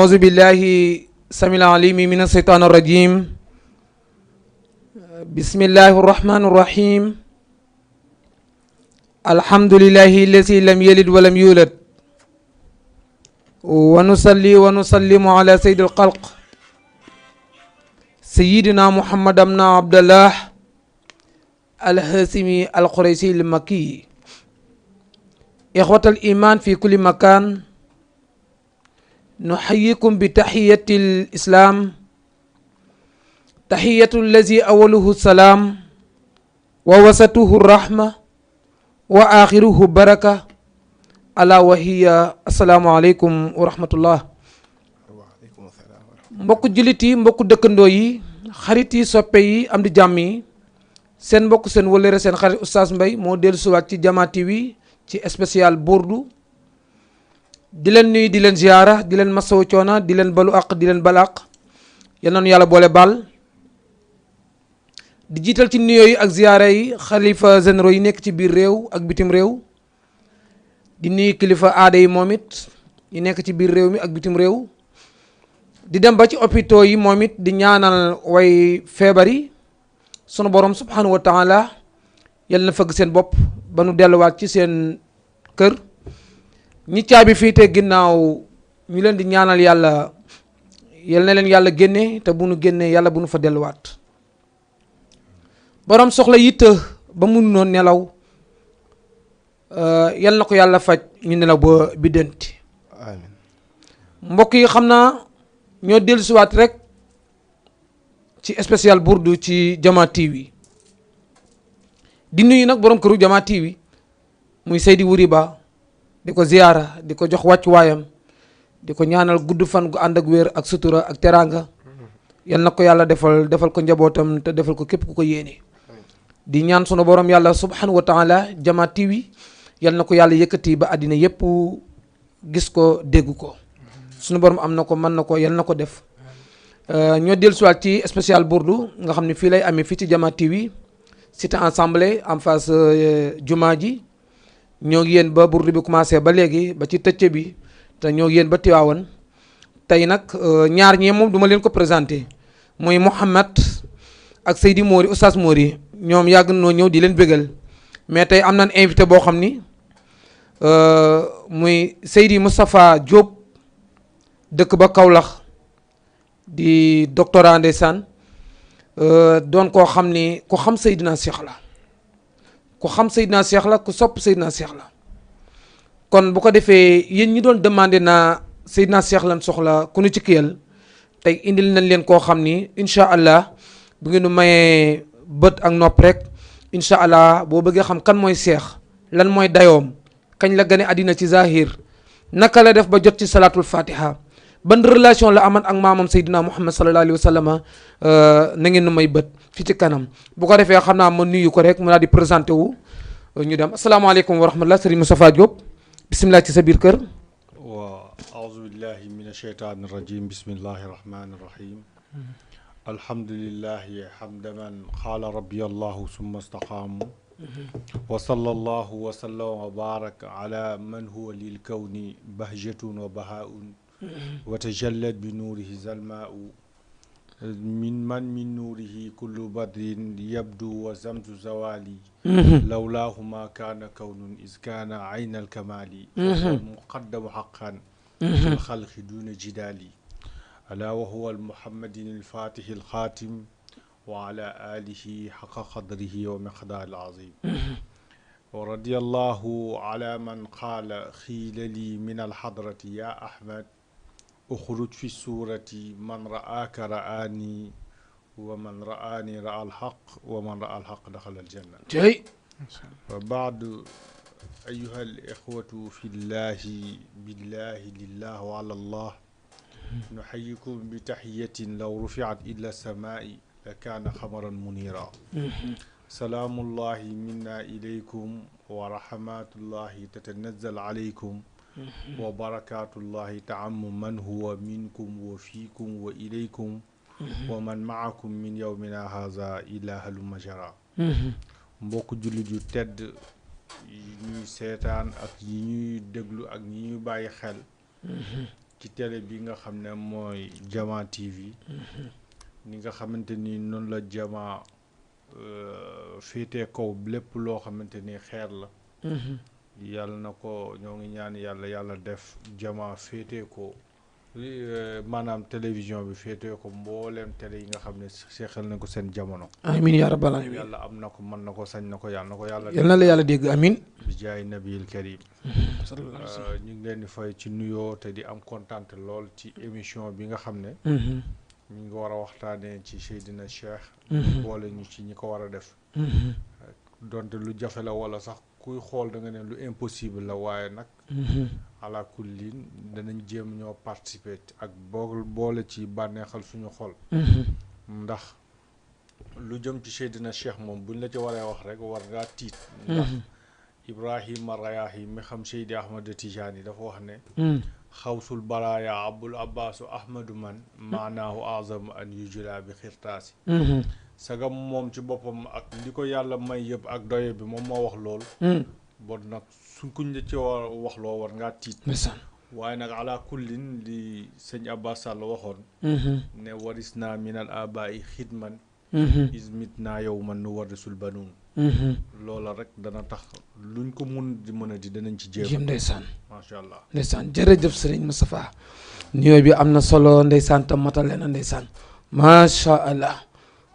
أعوذ بالله السميع العليم من الشيطان الرجيم بسم الله الرحمن الرحيم الحمد لله الذي لم يلد ولم يولد ونصلي ونسلم على سيد الخلق سيدنا محمد بن عبد الله الهاشمي القريشي المكي إخوة الإيمان في كل مكان نحييكم بتحية الإسلام تحية الذي أوله السلام ووسطه الرحمة وآخره بركة ألا وهي السلام عليكم ورحمة الله mbokk jullit yi mbokk dëkkandoo yi xarit yi soppe yi am di jàmm yi seen mbokk seen wëllëre seen xarit Oustaz Mbaye moo dellu siwaat ci Jama TV ci spécial burdu di leen nuyu di leen ziyaara di leen masawu coona di leen balu àq di leen balaq yal na nu yàlla boole baal di jiital ci nuyoo yi ak ziyaara yi xalifa généraux yi nekk ci biir réew ak bitim réew di nuyu kilifa aada yi moom it yi nekk ci biir réew mi ak bitim réew di dem ba ci hôpitaux yi moom it di ñaanal way feebar yi sunu borom subhanahu wa taala yal na fëgg seen bopp ba nu delluwaat ci seen kër ñi caabi fii te ginnaaw ñu leen di ñaanal yàlla yal na leen yàlla génne te bu nu génnee yàlla bu nu fa delluwaat borom soxla yitte ba mun noon nelaw yal na ko yàlla faj ñu nelaw ba biddanti amiin mbokk yi xam naa ñoo dellusiwaat rek ci spécial burdu ci Jama TV di nuyu nag borom këru Jama TV muy Seydi Wuri Ba di ko ziyaara di ko jox wàccuwaayam di ko ñaanal gudd fan gu ànd ak wér ak sutura ak teraanga yal na ko yàlla defal ko njabootam te defal ko képp ku ko yéene di ñaan sunu borom yàlla subhanahu wa taala Jama TV yal na ko yàlla yëkkati ba àddina yépp gis ko dégg ko sunu borom am na ko mën na ko yal na ko def ñoo dellusiwaat ci spécial burdu nga xam ne fii lay amee fii ci Jama TV cité ensemble en face jumaa ji ñoo ngi yéen ba burdu bi commencé ba léegi ba ci tëcc bi te ñoo ngi yéen ba Tiwaawan tey nag ñaar ñee moom duma leen ko présenté mooy Mouhamed ak Seydi Mori Oustaz Mori ñoom yàgg noo ñëw di leen bégal mais tey am nañ invité boo xam ni muy Seydi Moustapha Diop dëkk ba Kaolack di doctorant ndeysaan doon koo xam ni ku xam Seydina Cheikh la ku xam Seydina Cheikh la ku sopp Seydina Cheikh la kon bu ko defee yéen ñi doon demandé naa Seydina Cheikh lan soxla ku nu ci kiyal tey indil nañ leen koo xam ni incha allah bu ngeen nu mayee bët ak nopp rek incha allah boo bëggee xam kan mooy Cheikh lan mooy dayoom kañ la gane àddina ci zahir naka la def ba jot ci salatul fatiha ban relation la aman ak maamam Seydina Muhammad sallallahu alayhi wa sallam na ngeen nu may bët fi ci kanam bu ko defee xam naa ma nuyu ko rek mu daal di présenté wu ñu dem asalaamaaleykum wa rahmatullah Serigne Moustapha Diop bisimilah ci sa biir kër. wa aouzu billahi min asheytaani rajim bismillahi rahmani rahim alhamdulillahi hamda man qaala rabbi allahu summa istaqaamu wa sallallahu wa sallam wa baraka ala man huwa lil kawni bahjatun wa bahaun wa tajallat bi nuurihi zalmaau min nuurihi kullu badrin yabdu wa zamtu zawali lawlaahu ma kaana kawnun is kaana ayna alkamali muqaddamu haqqan fi lxalqi duna jidaali ala wa huwa almuhammadin alfatihi alxaatim wa ala alihi xaqa qadrihi wa miqdaari alazim wa radiyallahu ala man qaala xiila li min alxadrati ya ahmad uxruj fi suurati man ra'aaka ra'aani wa man ra'aani ra'a alxaq wa man ra'a alxaq daxala aljanna wa baadu ayuha alixwatu fi llahi billahi lillah wa ala allah nuxayikum bi taxiyatin law rufiat ila samaai la kaana xamaran munira salaamullahi minna ilaykum wa rahmatullahi tatanazal alaykum wa barakatullahi taamu man huwa minkum wa fiikum wa ilaykum wa man maakum min yawmina haza ila halumma jara mbokk jullit yu tedd yi ñuy seetaan ak yi ñuy déglu ak ñi ñuy bàyyi xel ci télé bi nga xam ne mooy Jama TV ni nga xamante ni noonu la Jama féetee kaw lépp loo xamante ni xeer la yàlla na ko ñoo ngi ñaan yàlla def Jama féetee ko maanaam télévision bi féetee ko mbooleem télé yi nga xam ne seexal na ko seen jamono. amiin yaa rabbal aalamiin. yàlla am na ko mën na ko sañ na ko yàlla na ko yàlla. yal na la yàlla dégg amiin. bi jaay nabiyil karim. ñu ngi leen di fay ci nuyoo te di am kontaan lool ci émission bi nga xam ne. ñu ngi war a waxtaanee ci Seydina Cheikh. boole ñu ci ñi ko war a def. donte lu jafe la wala sax kuy xool da nga ne lu impossible la waaye nag. ala kullin danañ jéem ñoo participer ak boole ci bànneexal suñu xol. ndax lu jëm ci Seydina Cheikh moom buñ la ci waree wax rek war ngaa tiit. ndax Ibrahima Rayahi mi xam Seydi Ahmad Tijaani dafa wax ne. xawsul baraaya abul abbaasu ahmadu man maanaahu azam an yujula bi xirtaasi. sagam moom ci boppam ak li ko yàlla may yëpp ak doye bi moom moo wax loolu. bon nag suñ kuñ la ci war wax loo war ngaa tiit. waaye nag ala kullin li sëñ Abbas Sall waxoon. ne waris naa minal abaa'i xidman. ismit naa yow man nu warisul banuun. loola rek dana tax luñ ko mun di mën a di danañ ci jéem. ndeysaan macha allah ndeysaan jërëjëf sëriñ Moustapha nuyoo bi am na solo ndeysaan tam matale na ndeysaan macha allah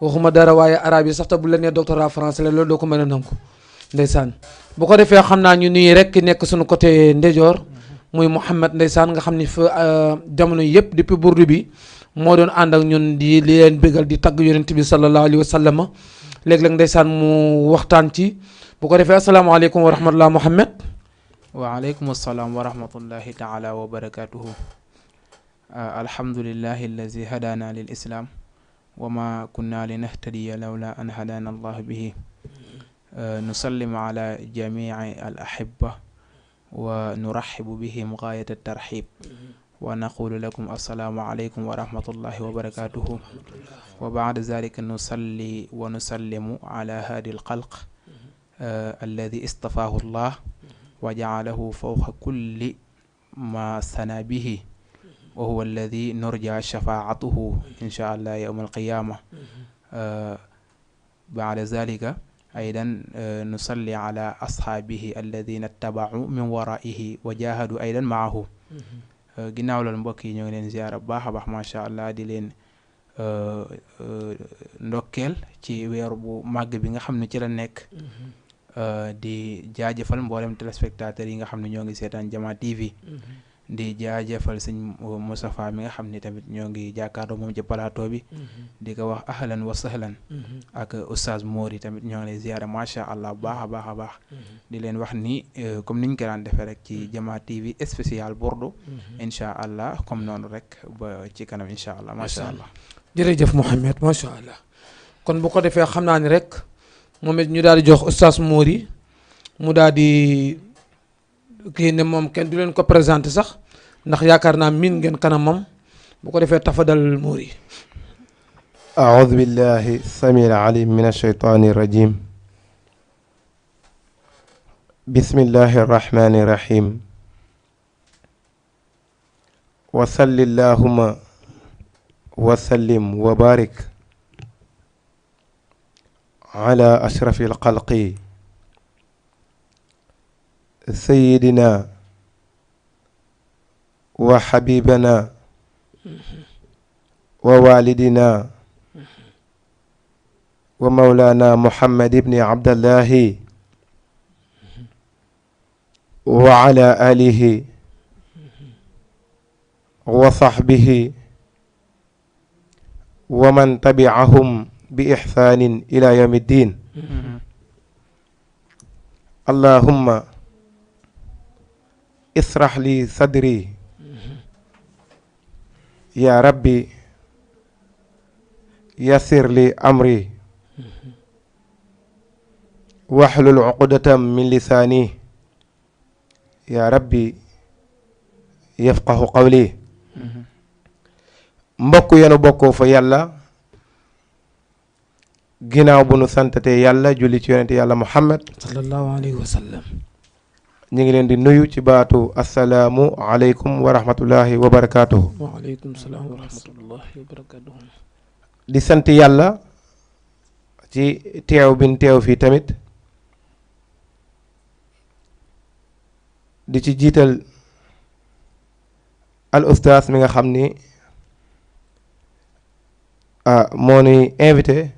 waxuma dara waaye arabe yi sax te bu la nee doctorat français la loolu doo ko mën a nangu ndeysaan bu ko defee xam naa ñu nuyu rek nekk suñu côté ndeyjoor muy Mouhamed ndeysaan nga xam ni fa jamono yëpp depuis burdu bi moo doon ànd ak ñun di leen bégal di tagg yonent bi sallallahu alayhi wa sallam léeg-léeg ndeysaan mu waxtaan ci bu ko defee asalaamaaleykum wa rahmatullah Mouhamed. waaleykum assalaam wa rahmatullahi taala wa barakatuhu alhamdulillahi allazi hadana lil islam wa ma kunna linahtadiya lawla an hadana allah bihi nusallimu ala jamii al ahibba wa nuraxibu bihim gaayat altarxib wa naqulu lakum assalaamu aleykum wa rahmatullahi wa barakatuhu wa baada zalika nusalli wa nusallimu ala hadi alxalq alladi istafaahu llah wa jaalahu fawqa kulli ma sana bihi wa huwa alladi nurja shafaatuhu insha allah yawma alqiyama baada zalika aydan nusalli ala ashaabihi alladina ittabau min waraihi wa jahadu aydan maahu ginnaaw loolu mbokk yi ñoo ngi leen ziyaara bu baax a baax macha allah di leen ndokkeel ci weeru bu màgg bi nga xam ne ci la nekk di jaajëfal mboolem téléspectateurs yi nga xam ne ñoo ngi seetaan Jama TV di jaajëfal sëñ Moustapha mi nga xam ne tamit ñoo ngi jàkkaarloo moom ci plateau bi di ko wax ahlan wa sahlan ak oustaz Mori tamit ñoo ngi lay ziyaara macha allah bu baax a baax a baax di leen wax ni comme niñ ko daan defee rek ci Jama TV spécial Burdu incha allah comme noonu rek ba ci kanam incha allah macha allah. jërëjëf Mouhamed macha allah kon bu ko defee xam naa ni rek moom it ñu daal di jox oustaz Mori mu daal di kii ne moom kenn du leen ko présenté sax ndax yaakaar naa miin ngeen kanamam bu ko defee tafadal Mori. أعوذ بالله السميع العليم من الشيطان الرجيم بسم الله الرحمن الرحيم وصل اللهم وسلم وبارك على أشرف الخلق سيدنا وحبيبنا ووالدنا ومولانا محمد بن عبد الله وعلى آله وصحبه ومن تبعهم بإحسان إلى يوم الدين اللهم اشرح لي صدري يا ربي يسر لي أمري واحلل عقدة من لساني يا ربي يفقه قولي mbokk yenu bokkoo fa yàlla ginnaaw bu nu santatee yàlla julli ci yonente yàlla Muhammad sallallahu alayhi wa sallam ñu ngi leen di nuyu ci baatu assalaamu aleykum wa rahmatullahi wa barakaatuhu. waaleykum salaam wa rahmatullahi wa barakatuhu. di sant yàlla ci teew bin teew fii tamit di ci jiital al ustaas mi nga xam ni moo nuy invité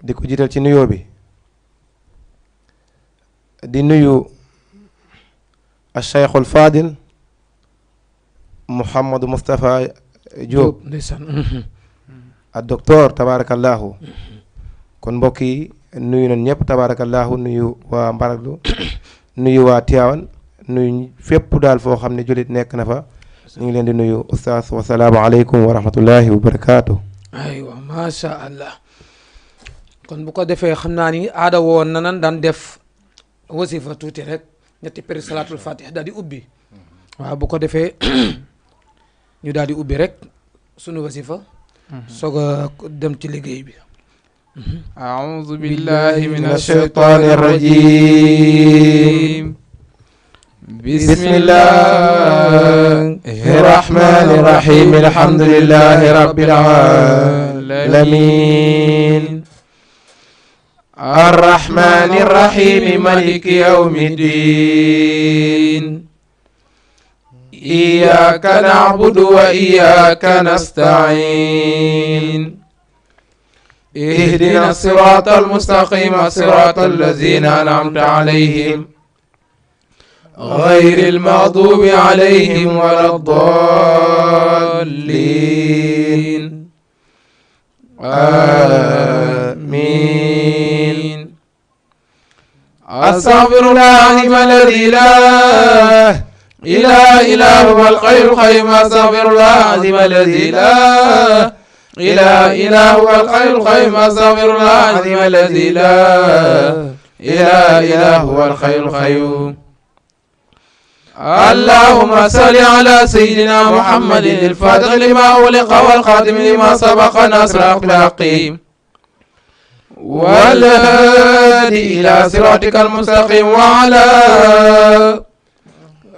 di ko jiital ci nuyoo bi di nuyu al cheikhul fadil Mouhamadou Moustapha Diop ndeysaan. ak docteur tabarakallahu kon mbokk yi nuyu nañ ñëpp tabarakallahu nuyu waa Mbaraglu nuyu waa Tiwaawan nuyu fépp daal foo xam ne jullit nekk na fa ñu ngi leen di nuyu ustaas wasalaamu aleykum wa rahmatullahi wa barakaatu. aywa macha allah kon bu ko defee xam naa ni aada woon na nan daan def wasifa tuuti rek ñetti péri salaatul fatih daal di ubbi waaw bu ko defee ñu daal di ubbi rek sunu wasifa soog a dem ci liggéey bi. أعوذ بالله من الشيطان الرجيم بسم الله الرحمن الرحيم الحمد لله رب العالمين الرحمن الرحيم مالك يوم الدين إياك نعبد وإياك نستعين اهدنا الصراط المستقيم صراط الذين أنعمت عليهم غير المغضوب عليهم ولا الضالين آمين أستغفر الله العظيم الذي لا إله إلا هو الحي القيوم أستغفر الله العظيم الذي لا إله إلا هو الحي القيوم أستغفر الله العظيم الذي لا إله إلا هو الحي القيوم اللهم صل على سيدنا محمد الفاتح لما أغلق والخاتم لما سبق ناصر الأخلاق والهادي إلى صراطك المستقيم وعلى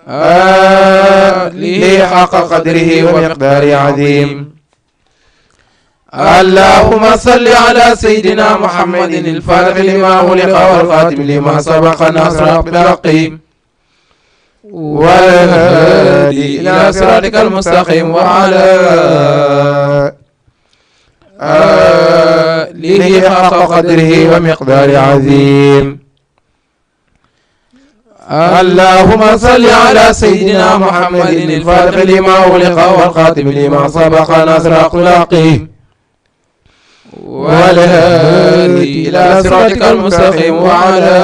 آله حق قدره ومقداره عظيم اللهم صل على سيدنا محمد الفاتح لما أغلق والخاتم لما سبق ناصر الأخلاق والهادي إلى صراطك المستقيم وعلى آله حق قدره ومقداره عظيم اللهم صل على سيدنا محمد الفاتح لما أغلق والخاتم لما سبق ناصر الأخلاق والهادي إلى صراطك المستقيم وعلى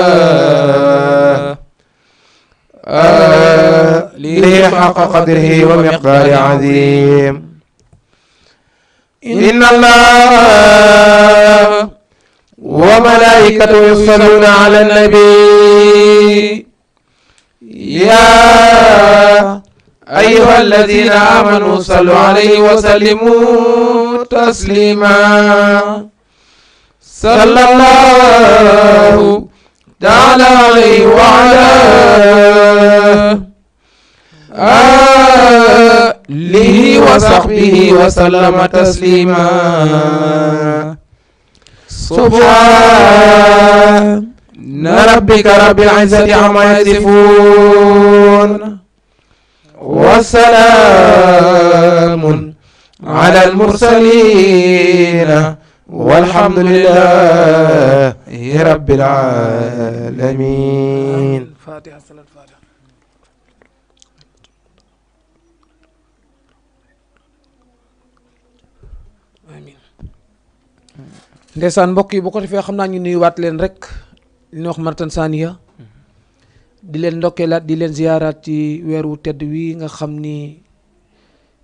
آله حق قدره ومقداره عظيم إن الله وملائكته يصلون على النبي يا أيها الذين آمنوا صلوا عليه وسلموا تسليما صلى الله تعالى عليه وعلى آله وصحبه وسلم تسليما سبحان ربك رب العزة عما يصفون وسلام على المرسلين والحمد لله رب العالمين. فاتحة صلاة الفاتحة. amiin. ndeysaan mbokk yi bu ko defee xam naa ñu nuyuwaat leen rek li ñuy wax martan saniya di leen ndokkeelaat di leen ziyaaraat ci weeru tedd wi nga xam ni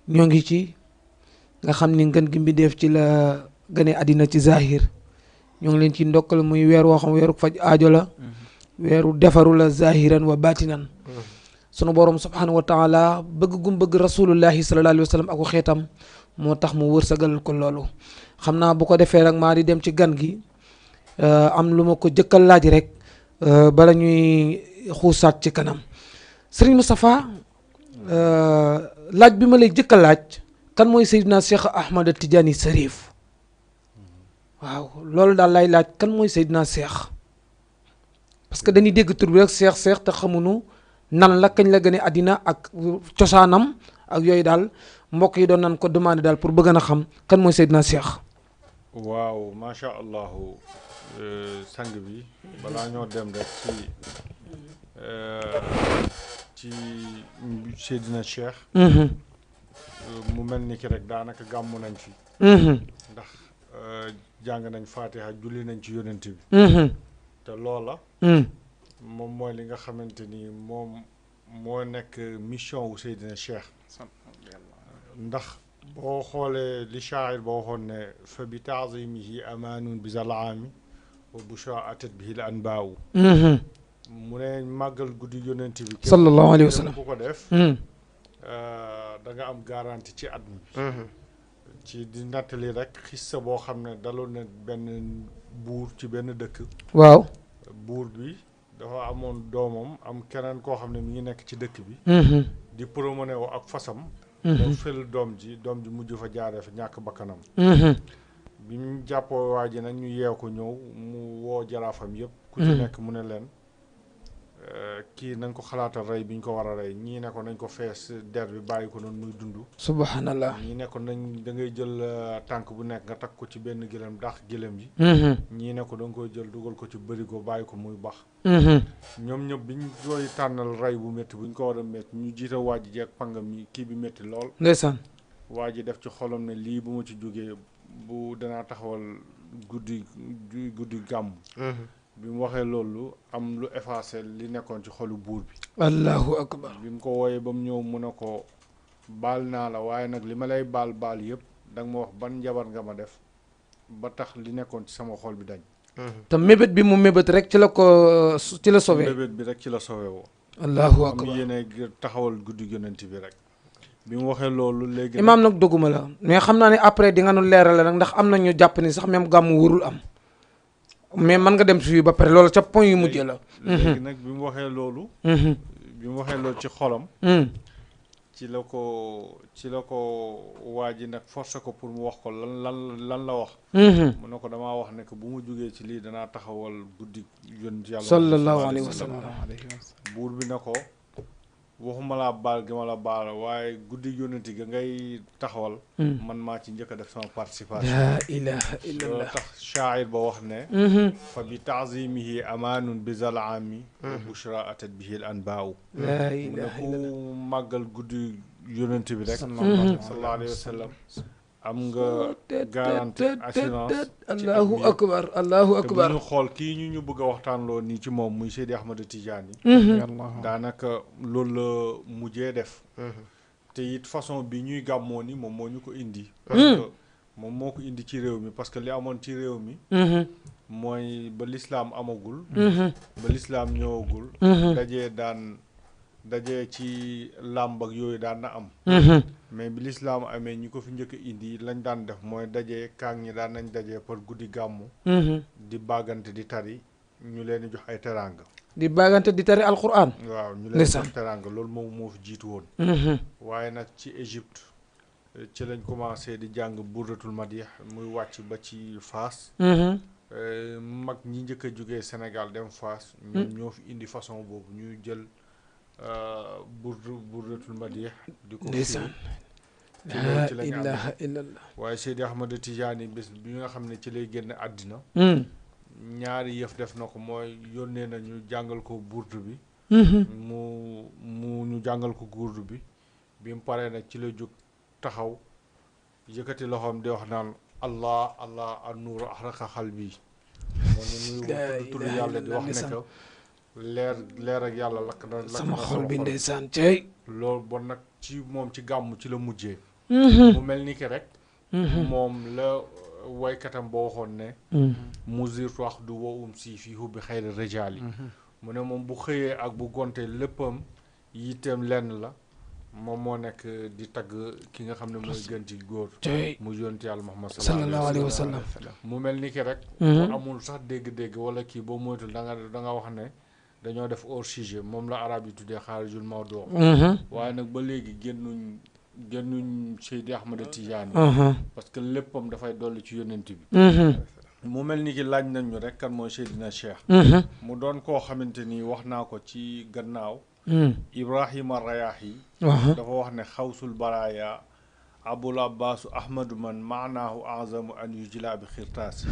ñoo ngi ci nga xam ni ngën gi mbindeef ci la gane àddina ci zahir ñoo ngi leen ci ndokkal muy weer woo xam weeru faj aajo la weeru defaru la zahiran wa batinan sunu borom subhanahu wa taala bëgg gum bëgg rasulullahi sallallahu alayhi wa sallam ak xeetam moo tax mu wërsëgal ko loolu xam naa bu ko defee rek maa di dem ci gan gi am lu ma ko jëkkal laaj rek bala ñuy xuusaat ci kanam Serigne Moustapha laaj bi ma lay jëkk a laaj kan mooy Seydina Cheikh Ahmad Tidiane Cherif waaw loolu daal lay laaj kan mooy Seydina Cheikh parce que dañuy dégg tur bi rek Cheikh te xamuñu nan la kañ la gën a àddina ak cosaanam ak yooyu daal mbokk yi doon nañ ko demandé daal pour bëgg na xam kan mooy Seydina Cheikh. waaw macha allah sang bi balaa ñoo dem rek ci Seydina Cheikh. mu mel ni ki rek daanaka gàmmu nañ fi. ndax jàng nañ Fatiha julli nañ ci yonent bi. te loola. moom mooy li nga xamante ni moom moo nekk mission wu Seydina Cheikh. ndax boo xoolee li shaa'ir boo waxoon ne fa bi taazimihi amaanun bi zalaami wa bushra atat bihi l anbaau mu ne màggal guddi yonent bi sallallahu alayhi wa sallam ku ko def da nga am garantie ci at mi ci di nattali rek xissa boo xam ne daloon na benn buur ci benn dëkk waaw buur bi dafa amoon doomam am keneen koo xam ne mi ngi nekk ci dëkk bi di promené wu ak fasam moo fël doom ji mujj fa jaaree fa ñàkk bakkanam bi ñu jàppoo waa ji nag ñu yeew ko ñëw mu woo jaraafam yëpp ku ci nekk mu ne leen kii nañ ko xalaatal rey bi ñu ko war a rey ñii ne ko nañ ko fees der bi bàyyi ko noonu muy dund subhanallah ñii ne ko nañ da ngay jël tànk bu nekk nga takk ko ci benn gëlëm dàq gëlëm yi ñii ne ko da nga koy jël dugal ko ci bërigo bàyyi ko muy bax ñoom ñëpp bi ñu koy tànnal rey bu métti bu ñu ko war a métti ñu jiita waa ji jeeg pangam yi kii bi métti lool ndeysaan waa ji def ci xolam ne lii bu ma ci jógee bu danaa taxawal guddi gàmm bi mu waxee loolu am lu effacé li nekkoon ci xolu buur bi allahu akbar bi mu ko wooyee ba mu ñëw mu ne ko baal naa la waaye nag li ma lay baal yëpp danga ma wax ban njabar nga ma def ba tax li nekkoon ci sama xol bi dañ te mébét bi mu mébét rek ci la sauvé mébét bi rek ci la sauvé woo allahu akbar am yéene taxawal guddi yonent bi rek bi mu waxee loolu léegi imaam nag dogguma la mais xam naa ne après di nga nu leerale nag ndax am na ñu jàpp ni sax même gàmmu warul am mais man nga dem fii ba pare loolu ca point yu mujjee la léegi nag bi mu waxee loolu ci xolam ci la ko waa ji nag forcé ko pour mu wax ko lan la wax mu ne ko damaa wax ne que bu mu jógee ci lii danaa taxawal guddi yonent yàlla sallallahu alayhi wa sallam buur bi ne ko waxuma laa baal gi ma la baal waaye guddi yonent ga ngay taxawal man maa ci njëkk a def sama participation la ilaha illallah tax shaa'ir ba wax ne fa bi taazimihi amaanun bi zalaami bushra atat bihi al anbaau la ilaha ku màggal guddi yonent bi rek sallallahu alayhi wa sallam am nga garantie assurance allahu akbar allahu akbar te bu ñu xool kii ñu bëgg a waxtaanloo nii ci moom muy Seydi Ahmad Tidiane daanaka loolu la mujjee def te it façon bi ñuy gàmmoo ni moom moo ñu ko indi parce que moom moo ko indi ci réew mi parce que li amoon ci réew mi mooy ba lislaam amagul ba lislaam ñëwagul dajee ci làmb ak yooyu daan na am mais bi lislaam amee ñi ko fi njëkk a indi lañ daan def mooy dajee kaang ñi daan nañ dajee par guddi gàmmu di bàggante di tari ñu leen di jox ay teraanga di bàggante di tari alquran waaw ñu leen di jox teraanga loolu moom moo fi jiitu woon waaye nag ci Égypte ci lañ commencé di jàng burdatul madih muy wàcc ba ci Faas mag ñi njëkk a jógee Sénégal dem Faas ñoom ñoo fi indi façon boobu ñuy jël burdatul madih di ko ndeysaan la ilaha illallah waaye Seydi Ahmad Tidiane bés bi nga xam ne ci lay génn àddina ñaari yëf def na ko mooy yónnee na ñu jàngal ko burdu bi mu ñu jàngal ko gurdu bi mu paree nag ci la jóg taxaw yëkkati loxoom di wax naan allah allah an nuur axraqa xalbi moom ñu tudd yàlla di wax ne que leer ak yàlla lakk na sama xol bi ndeysaan cey loolu bon nag ci moom ci gàmm ci la mujjee mu mel ni ki rek moom la waykatam boo waxoon ne musirtu wax du wowum si fii hubbi xayri rijaali mu ne moom bu xëyee ak bu gontee léppam yitteem lenn la moom moo nekk di tagg ki nga xam ne mooy gën ci góor mu yonent yàlla Muhammad sallallahu alayhi wa sallam mu mel ni ki rek bu amul sax dégg-dégg wala kii boo moytul da nga wax ne dañoo def hors sujet moom la arab yi tuddee xaarijul mawdu waaye nag ba léegi génnuñ Seydi Ahmad Tijaani parce que léppam dafay dolli ci yonent bi mu mel ni ki laaj nañ ñu rek kan mooy Seydina Cheikh mu doon koo xamante ni wax naa ko ci gannaaw Ibrahima Rayaahi dafa wax ne xawsul baraaya abul abbaasu ahmadu man maanaahu azamu an yujla bi xirtaas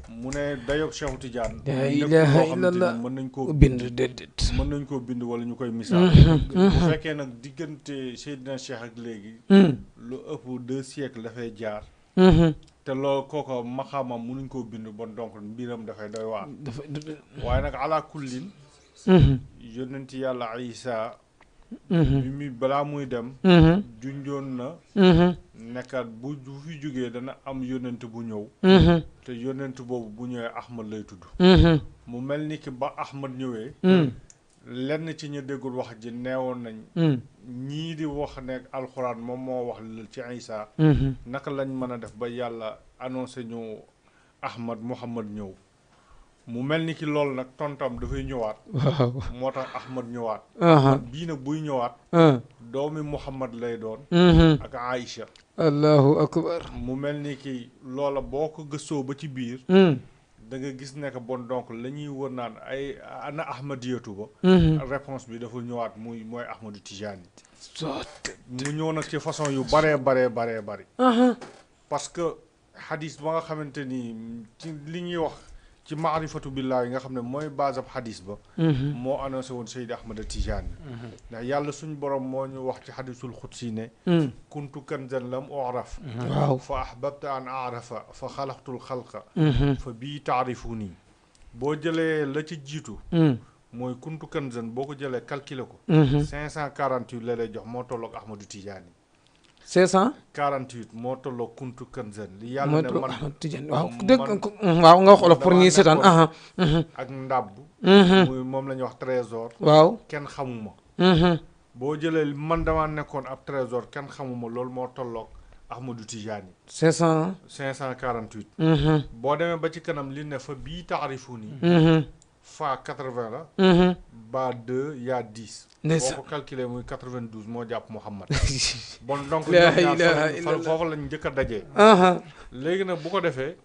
mu ne dayob Cheikh Tidiane la ilaha illallah mën nañ koo bind déedéet mën nañ koo bind wala ñu koy misaal bu fekkee nag diggante Seydina Cheikh ak léegi lu ëpp 2 siècles dafay jaar te loolu kooko maxaamam mënuñ koo bind bon donc mbiram dafay doy waar waaye nag ala kullin yónnenti yàlla Isa bi muy balaa muy dem junjoon na nekkat bu fi jógee dana am yónnent bu ñëw te yónnent boobu bu ñëwee Ahmad lay tudd mu mel ni ki ba Ahmad ñëwee lenn ci ñu déggul wax ji neewoon nañ ñii di wax ne alxuraan moom moo wax ci Isa naka lañ mën a def ba yàlla annoncé ñu Muhammad ñëw mu mel ni ki loolu nag tontam dafay ñëwaat moo tax Ahmad ñëwaat bii nag buy ñëwaat doomi Muhammad lay doon ak Aïcha allahu akbar mu mel ni ki loola boo ko gëstoo ba ci biir da nga gis ne que bon donc la ñuy wër naan ay ana ahmadiyatu ba réponse bi dafa ñëwaat mooy Ahmadu Tijaani mu ñëw nag ci façon yu baree bari parce que xadis ba nga xamante ni ci li ñuy wax ci maarifatu billaah yi nga xam ne mooy base ab xadis ba moo annoncé woon Seydi Ahmad Tijaani ndax yàlla suñ borom moo ñu wax ci xadisul xudsi ne kuntu kanzan lam uraf waaw fa ahbabta an arafa fa xalaqtul xalqa fa bii taarifu nii boo jëlee la ci jiitu mooy kuntu kanzan boo ko jëlee calculer ko 548 la lay jox moo tolloog Ahmadu Tijaani 548 moo tolloo kuntu kanzan li yàlla ne man Ahmad Tidiane waaw dégg waaw nga xoolal pour ñuy seetaan ak ndàbb muy moom la ñuy wax trésor waaw kenn xamuma boo jëlee man dama nekkoon ab trésor kenn xamuma loolu moo tolloog Ahmadu Tijaani 548 boo demee ba ci kanam li ne fa bii taarifu nii fa 80 la ba 2 yaa 10 boo ko calculé muy 92 moo jàpp Muhammad bon donc foofu lañ njëkk a dajee léegi nag bu ko defee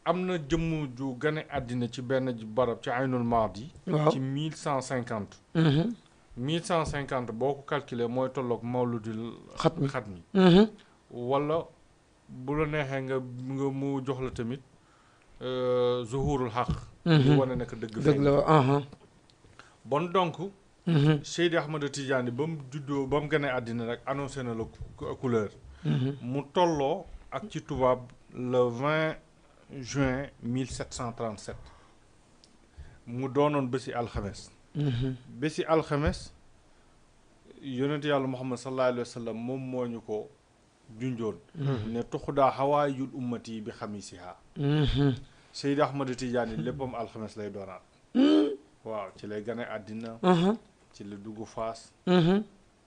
am na jëmm ju gane àddina ci benn barab ci Aynul Maadi ci 1150 1150 boo ko calculé mooy tolloog mawludul xatmi wala bu la neexee nga mu jox la tamit zuhurul xaq di wane nekk dëgg la bon donc Seydi Ahmad Tijaani ba mu juddoo ba mu gane àddina rek annoncé na la couleur mu tolloo ak ci tubaab le 20 juin 1737 mu doonoon bési alxames bési alxames yonent yàlla Muhammad sallallahu alayhi wa sallam moom moo ñu ko junjoon ne tuxudaa xawaayul ummati bi xamisiha Seydi Ahmad Tijaani léppam alxames lay doonaat waaw ci lay gane àddina ci la dugg faas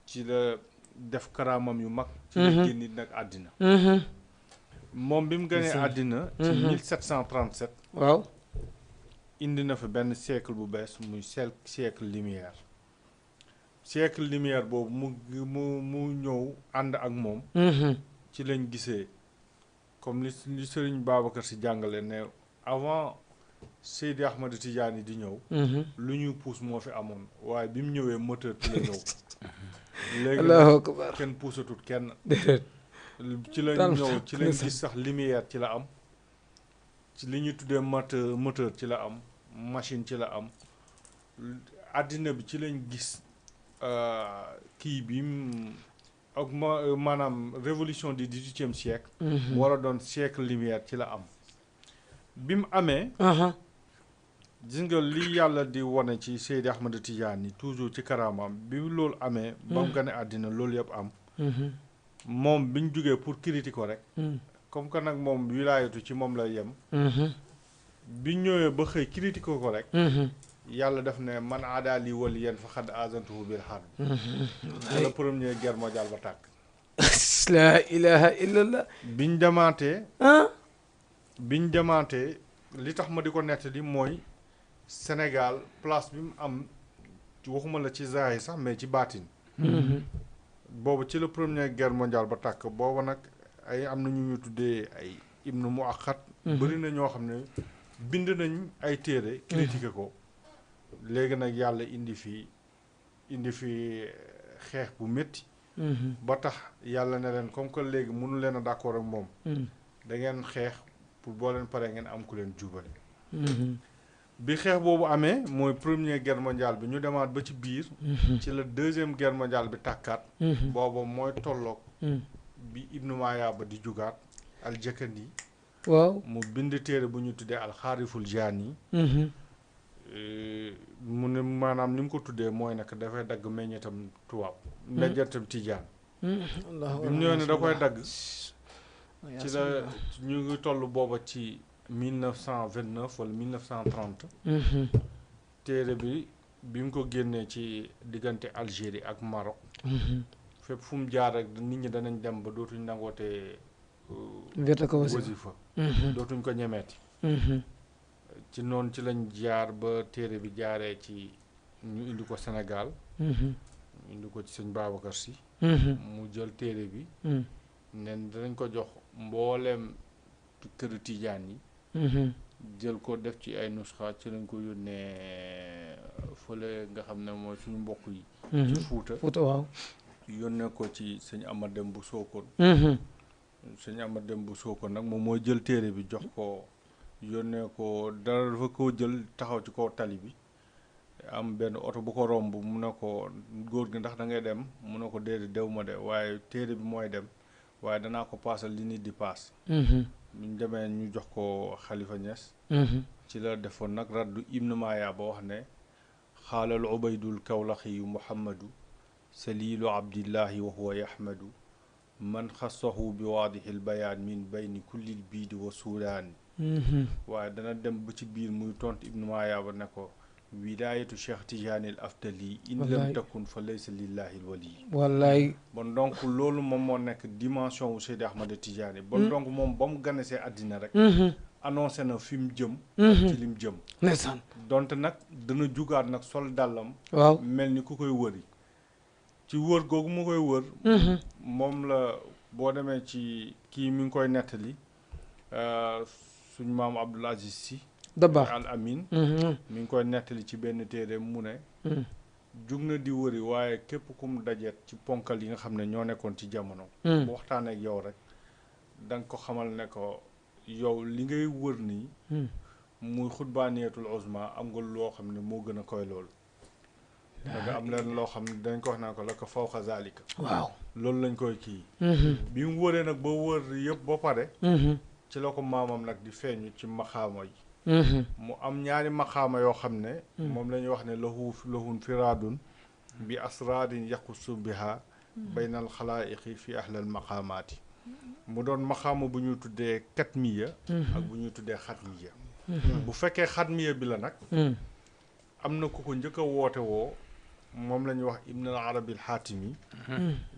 ci la def karaamam yu mag ci la génn nag àddina moom bi mu ganee àddina ci 1737 waaw indi na fa benn siècle bu bees muy siècle lumière boobu mu ñëw ànd ak moom ci lañ gisee comme li Sëriñ Babacar Si jàngale ne avant Seydi Ahmad Tijaani di ñëw lu ñuy puus moo fi amoon waaye bi mu ñëwee moteur ci la ñëw léegi allahu akbar kenn puusatut kenn ci la ñëw ci lañ gis sax lumière ci la am ci li ñuy tuddee moteur ci la am machine ci la am àddina bi ci lañ gis kii bi ak maanaam révolution du 18e siècle mu war a doon siècle lumière ci la am bi mu amee gis nga li yàlla di wane ci Seydi Ahmad Tijaani toujours ci karaamam bi loolu amee ba mu gane àddina loolu yëpp am moom bi ñu jógee pour critiquer ko rek comme que nag moom wilaayatu ci moom lay yem bi ñëwee ba xëy critiquer ko rek yàlla def ne man aadaali waliyan fa xadd azantuhu bil harb la première guerre mondiale ba tàkk la ilaha illallah biñ demaatee li tax ma di ko nettali mooy Sénégal place bi mu am waxuma la ci zaahir sax mais ci baatin boobu ci la première guerre mondiale ba tàkk booba nag ay am na ñu tuddee ay ibnu mu axat bëri na ñoo xam ne bind nañ ay téere critiqué ko léegi nag yàlla indi fi xeex bu métti ba tax yàlla ne leen comme que léegi mënu leen a d'accord ak moom da ngeen xeex pour boo leen paree ngeen am ku leen jubale bi xeex boobu amee mooy première guerre mondiale bi ñu demaat ba ci biir ci la deuxième guerre mondiale bi tàkkaat booba mooy tolloog bi Ibnu Mayaaba di jugaat al-Jakandi waaw mu bind téere bu ñu tuddee alxaariful jaani mu ne maanaam ni mu ko tuddee mooy nag dafay dagg meññetam tubaab meññetam tijaan bi mu ñëwee ne da koy dagg ci la ñu ngi toll booba ci 1929 wala 1930 téere bi mu ko génnee ci diggante Algérie ak Maroc fépp fu mu jaar rek nit ñi danañ dem ba dootuñ nangootee wasifa dootuñ ko ñemeeti ci noonu ci lañ jaar ba téere bi jaaree ci ñu indi ko Sénégal indi ko ci sëñ Babacar Sy mu jël téere bi nen danañ ko jox mbooleem këru tijaan yi jël ko def ci ay nusxa ci lañ ko yónnee fële nga xam ne mooy suñu mbokk yi ci Fuuta waaw yónnee ko ci sëñ Amad Dem bu Sokone sëñ Amad Dem bu Sokone nag moom mooy jël téere bi jox ko yónnee ko dara dafa ko jël taxaw ci kaw tali bi am benn oto bu ko romb mu ne ko góor gi ndax da ngay dem mu ne ko déedéet dew ma de waaye téere bi mooy dem waaye danaa ko paasal li nit di paas ñu demee ñu jox ko Xalifa Ñas ci la defoon nag raddu Ibnu Mayaaba wax ne xaalal ubaydul kawlaxiyu muhammadu salilu abdillahi wa huwa yahmadu man xassahu bi waadixil bayaan min bayni kullil biidi wa suudaani waaye dana dem ba ci biir muy tontu Ibnu Mayaaba ne ko wilaayatu Cheikh Tijaanil Afdali in lam takun fa laysa lillahi wali wallaay bon donc loolu moom moo nekk dimension wu Seydi Ahmad Tijaani bon donc moom ba mu ganesee àddina rek annoncé na fi mu jëm ci lim jëm ndeysaan donte nag dana jugaat nag sol dàllam waaw mel ni ku koy wëri ci wër googu mu koy wër moom la boo demee ci kii mi ngi koy nettali suñ maam Abdul Aziz Sy Dabakh al amin mi ngi koy nettali ci benn téere mu ne jug na di wëri waaye képp kum dajeet ci ponkal yi nga xam ne ñoo nekkoon ci jamono bu waxtaanee ak yow rek da nga ko xamal ne ko yow li ngay wër nii muy xutbaaniyatul uzma am nga loo xam ne moo gën a koy loolu da nga am leen loo xam ne dañ ko wax naa ko la ko fawqa zalika waaw loolu lañ koy kii bi mu wëree nag ba wër yëpp ba pare ci la ko maamam nag di feeñu ci maxaama yi mu am ñaari maxaama yoo xam ne moom la ñuy wax ne lahun firaadun bi asrarin yaqusu biha baynal xalaayiqi fi ahlal maqaamaati mu doon maxaama bu ñuy tuddee katmiya ak bu ñuy tuddee xatmiya bu fekkee xatmiya bi la nag am na ku ko njëkk a woote woo moom la ñuy wax ibn al arabi al xaatimi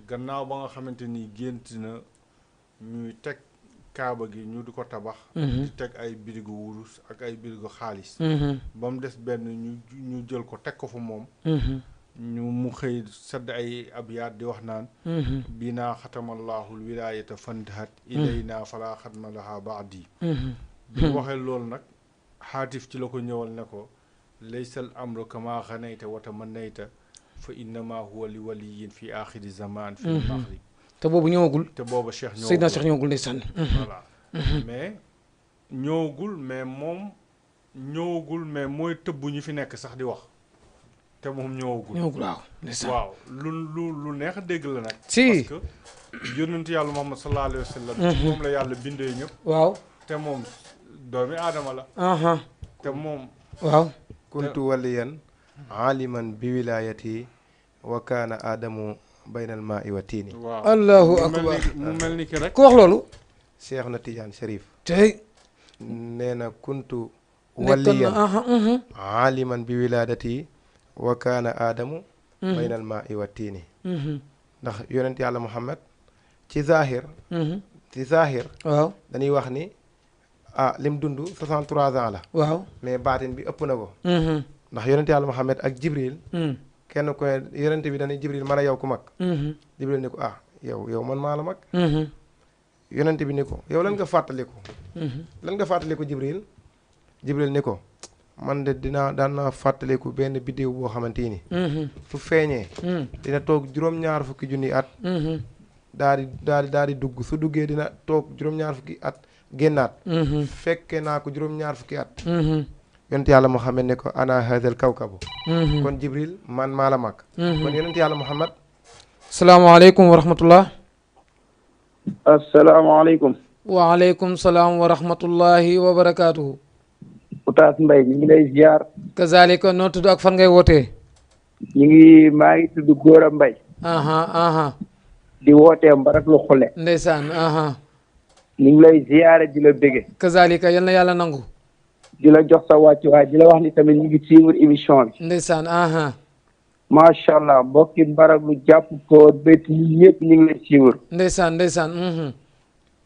gannaaw ba nga xamante ni gént na ñuy teg kaaba gi ñu di ko tabax di teg ay birigu wurus ak ay birigu xaalis ba mu des benn ñu jël ko teg ko fa moom ñu mu xëy sedd ay abyaat di wax naan binaa xatamallahul wilaayata fantahat ilayna fala xatma laha baadi bi mu waxee loolu nag xaatif ci la ko ñëwal ne ko laysal amru kama xanayta wa tamannayta fa innama huwa li waliyin fi axiri zaman fi maghrib te boobu ñëwagul te booba Cheikh ñëwagul Seydina Cheikh ñëwagul ndeysaan voilà mais ñëwagul mais mooy tëbb ñu fi nekk sax di wax te moom ñëwagul waaw ndeysaan waaw lu neex a dégg la nag si parce que yonentu yàlla Muhammad sallallahu alayhi wa sallam moom la yàlla bindee ñëpp waaw te moom doomi aadama la te moom waaw kuntu waliyan aliman bi wilayati wa kaana aadamu baynal maa i wa tiini waaw allahu akbar mu mel ni ki rek ku wax loolu Cheikh na Tidiane Cherif tey nee na kuntu nekkoon waliyan na aliman bi wiladati wa kaana aadamu baynal maa i wa tiini ndax yonent yàlla Muhammad ci zahir waaw dañuy wax ni lim dund 63 ans la waaw mais baatin bi ëpp na ko ndax yonent yàlla Muhammad ak Jibril kenn ko yonent bi dañuy Jibril man a yow ku mag Jibril ni ko yow man maa la mag yonent bi ni ko yow lan nga fàttaliku Jibril ni ko man de daan naa fàttaliku benn bidéew boo xamante ni su feeñee dina toog juróom-ñaar fukki junni at daal di dugg su duggee dina toog juróom-ñaar fukki at génnaat fekke naa ko juróom-ñaar fukki at yonent yàlla Muhammad ne ko ana hadal kawkabu kon Jibril man maa la mag kon yonent yàlla Muhammad salaamaaleykum wa rahmatullah asalaamaaleykum waaleykum salaam wa rahmatullahi wa barakaatuhu Oustaz Mbaye ñu ngi lay ziar kazalika noo tudd ak fan ngay wootee maa ngi tudd Gora Mbaye di wootee Mbarak lu xule ndeysaan ñu ngi lay ziare di la bége kazalika yal na yàlla nangu di la jox sa wàccuwaay di la wax ni tamit ñu ngi suivre émission bi ndeysaan macha allah mbokki Mbarak lu jàpp ko bét yi yëpp ñu ngi lay suivre ndeysaan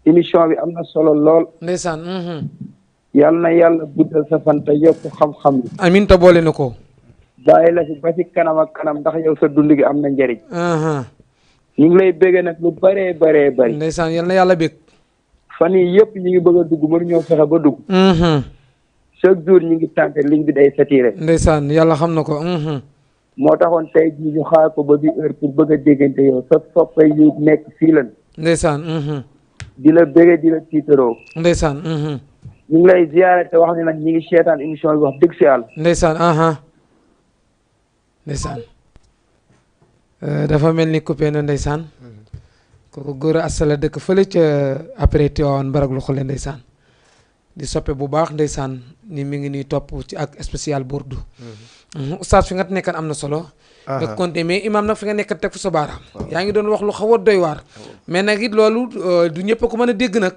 émission bi am na solo lool ndeysaan yal na yàlla guddal sa fan te yokk xam-xam yi amin ta boole na ko bàyyi la fi ba ci kanam ak kanam ndax yow sa dund gi am na njëriñ ñu ngi lay bége nag lu bëree bëri ndeysaan yal na yàlla bég fan yii yëpp ñu ngi bëgg a dugg mënu ñoo fexe ba dugg chaque jour ñu ngi tànte ligne bi day saturé ndeysaan yàlla xam na ko moo taxoon tey jii ñu xaar ko ba bi heure pour bëgg a déggante yow sa soppay yu nekk fii lan ndeysaan di la bége di la tiitaroo ndeysaan ñu ngi lay ziyaare te wax ne nag ñi ngi seetaan émission bi wax dëgg si yàlla ndeysaan ndeysaan dafa mel ni coupé na ndeysaan kooku góor a asala dëkk fële ca après Tivaouane Mbarak lu xule ndeysaan di soppe bu baax ndeysaan ni mi ngi nii topp ci ak spécial Bourdou oustaz fi nga nekkan am na solo nga compté mais imam nag fi nga nekk teg fu sa baaraam yaa ngi doon wax lu xaw a doy waar mais nag it loolu du ñëpp ko mën a dégg nag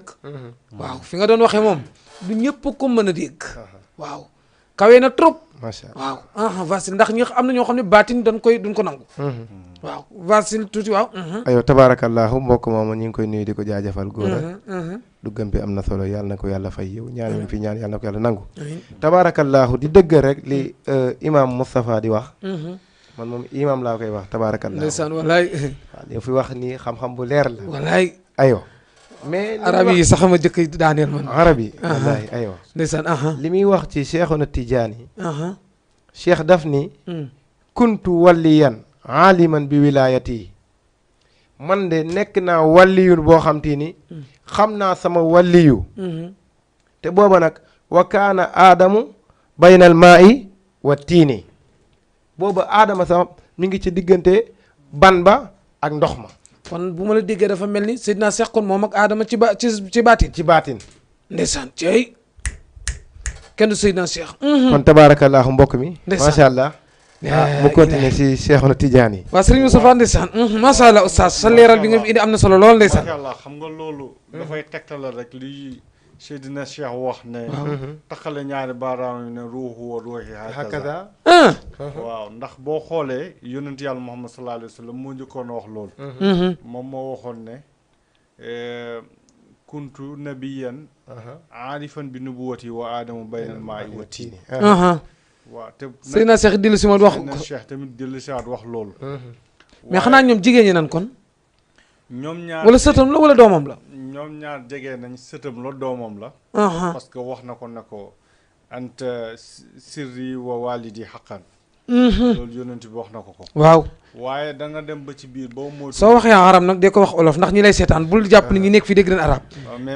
waaw fi nga doon waxee moom du ñëpp ko mën a dégg waaw kawee na trop macha allah waaw Vasile ndax ñi am na ñoo xam ne baatin duñ ko nangu waaw Vasile tuuti waaw aywa tabarakallahu mbokk moomu ñu ngi koy nuyu di ko jaajëfal góor duggam bi am na solo yàlla na ko yàlla fay yow ñaan mi fi ñaan yàlla na ko yàlla nangu tabarakallahu di dëgg rek li imam Moustapha di wax man moom imam laa koy wax tabarakallahu ndeysaan walaay waaw li fi wax nii xam-xam bu leer la walaay aywa mais arab yi sax ma jëkk daaneel man arab yi wallaahi aywa ndeysaan li muy wax ci Cheikhuna Tijaani cheikh daf ni kuntu walliyan aaliman bi wilaayati man de nekk naa walliyun boo xam te ni xam naa sama walliyu te booba nag wa kaana aadamu baynal maa'i wa tiini booba aadama sax mi ngi ci diggante ban ba ak ndox ma kon bu ma la déggee dafa mel ni Seydina Cheikh kon moom ak aadama ci baatin ndeysaan cey kenn du Seydina Cheikh kon tabaarakallaahu mbokk mi macha allah mu continuer si Cheikhuna Tidiane yi waaw Serigne Moustapha ndeysaan macha allah oustaz sa leeral bi nga fi indi am na solo lool ndeysaan macha allah xam nga loolu dafay tegtal rek li Seydina Cheikh wax ne taxale ñaari baaraam yi ne ruuxu wa ruuxi hakaza waaw ndax boo xoolee yonent yàlla Muhammad sallallahu alayhi wa sallam moo njëkkoon a wax loolu moom moo waxoon ne kuntu nabiyan aarifan bi nubuwati wa aadamu baynal maa'i wa tiini waaw te Seydina Cheikh dellu si ma wax Seydina Cheikh tamit dellu si waat wax loolu mais xanaa ñoom jigéen ñi nan kon ñoom ñaar wala sëtam la wala doomam la ñoom ñaar jege nañ sëtam la doomam la parce que wax na ko anta sirri wa walidi xaqan loolu yonent bi wax na ko waaw waaye da nga dem ba ci biir boo mooy soo waxee arab nag dee ko wax olof ndax ñi lay seetaan bul jàpp ni ñi nekk fii dégg nañ arab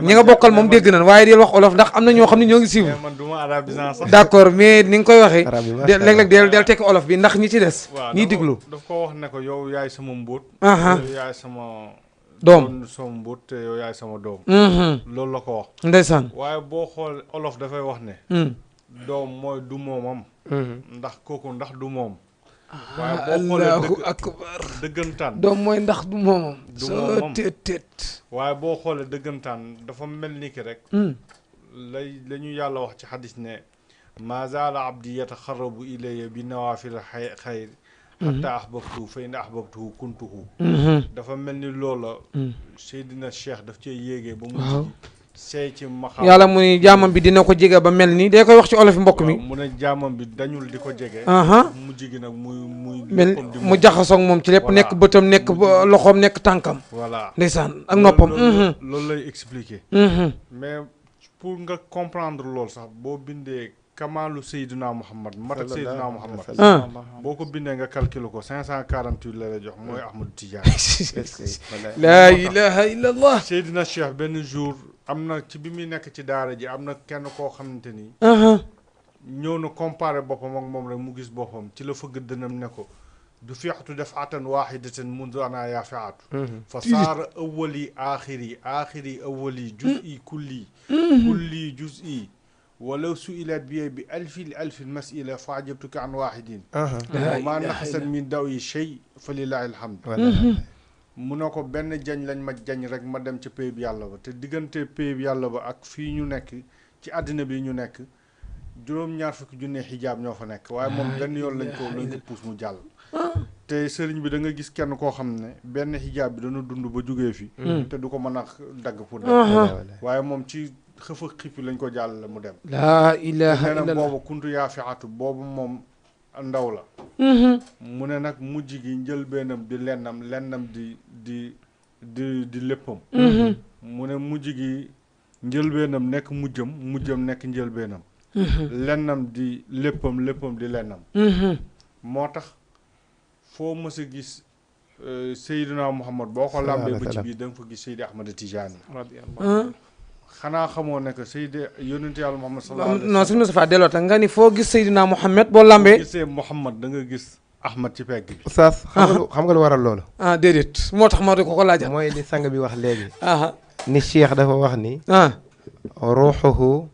ñi nga bokkal moom dégg nañ waaye deel wax olof ndax am na ñoo xam ne ñoo ngi siiw man du ma arabisant sax d'accord mais ni nga koy waxee léeg-léeg del tekki olof bi ndax ñi ci des ñiy diglu daf ko wax ne ko yow yaay sama mbóot yow yaay sama doom sama mbóot te yow yaay sama doom loolu la ko wax ndeysaan waaye boo xool olof dafay wax ne doom mooy du moomam ndax kooku ndax du moom waaye boo xoolee allahu akbar dëggantaan doom mooy ndax du moomam du moomam tet waaye boo xoolee dëggantaan dafa mel ni ki rek la ñu yàlla wax ci xadis ne ma zaala abdi yataxarrabu ilayya bi nawaafil xayr xatta ahbabtuhu fa in ahbabtuhu kuntuhu dafa mel ni loola Seydina Cheikh daf cee yéegee ba mu seey ci maxaam yàlla mu ni jaamam bi dina ko jege ba mel nii day koy wax ci olof mbokk mi mu ne jaamam bi dañul di ko jege mujj gi nag muy mel mu jaxasoog moom ci lépp nekk bëtam nekk loxoom nekk tànkam voilà ndeysaan ak noppam loolu lay expliquer mais pour nga comprendre loolu sax boo bindee Kamalu Seydina Muhammad matak Seydina Muhammad boo ko bindee nga calculer ko 548 la lay jox mooy Ahmadou Tidiane laa ilaha illa allah Seydina Cheikh benn jour am na ci bi muy nekk ci daara ji am na kenn koo xamante ni ñëw na comparé boppam ak moom rek mu gis boppam ci la fëgg dënam ne ko du fiatu dafatan wahidatan mundu ana yaa fiatu fa saara awali axiri awali juz'i kulli juz'i walaw su'ilat bi alfi mas'ila fa ajabtuka an wahidin ma naxasan min daw yi shay fa lillahi alhamd mu ne ko benn jañ lañ ma jañ rek ma dem ci péyib yàlla ba te diggante péyib yàlla ba ak fii ñu nekk ci àddina bi ñu nekk juróom-ñaar fukki junne xijaab ñoo fa nekk waaye moom benn yoon lañ ko puus mu jàll te sëriñ bi da nga gis kenn koo xam ne benn xijaab bi dana dund ba jógee fi te du ko mën a dagg pour dem waaye moom ci xëfa xippi lañ ko jàll mu dem laa ilaha illallah illallah boobu kuntu yaa fi atu boobu moom ndaw la mu ne nag mujj gi njëlbeenam di lennam di léppam mu ne mujj gi njëlbeenam nekk mujjam nekk njëlbeenam lennam di léppam di lennam moo tax foo mës a gis Seydina Muhammad boo ko làmbee ba ci biir da nga fa gis Seydi Ahmad Tijaani xanaa xamoo ne que Seydi yonent yàlla Muhammad sallallahu alayhi wa sallam non suñu Moustapha delloo tax nga ni foo gis Seydina Muhammad boo lambee gisee Muhammad da nga gis Ahmad ci pegg bi oustaz xam nga lu waral loolu déedéet moo tax ma di ko laajal mooy li sang bi wax léegi ni Cheikh dafa wax ni ruuxuhu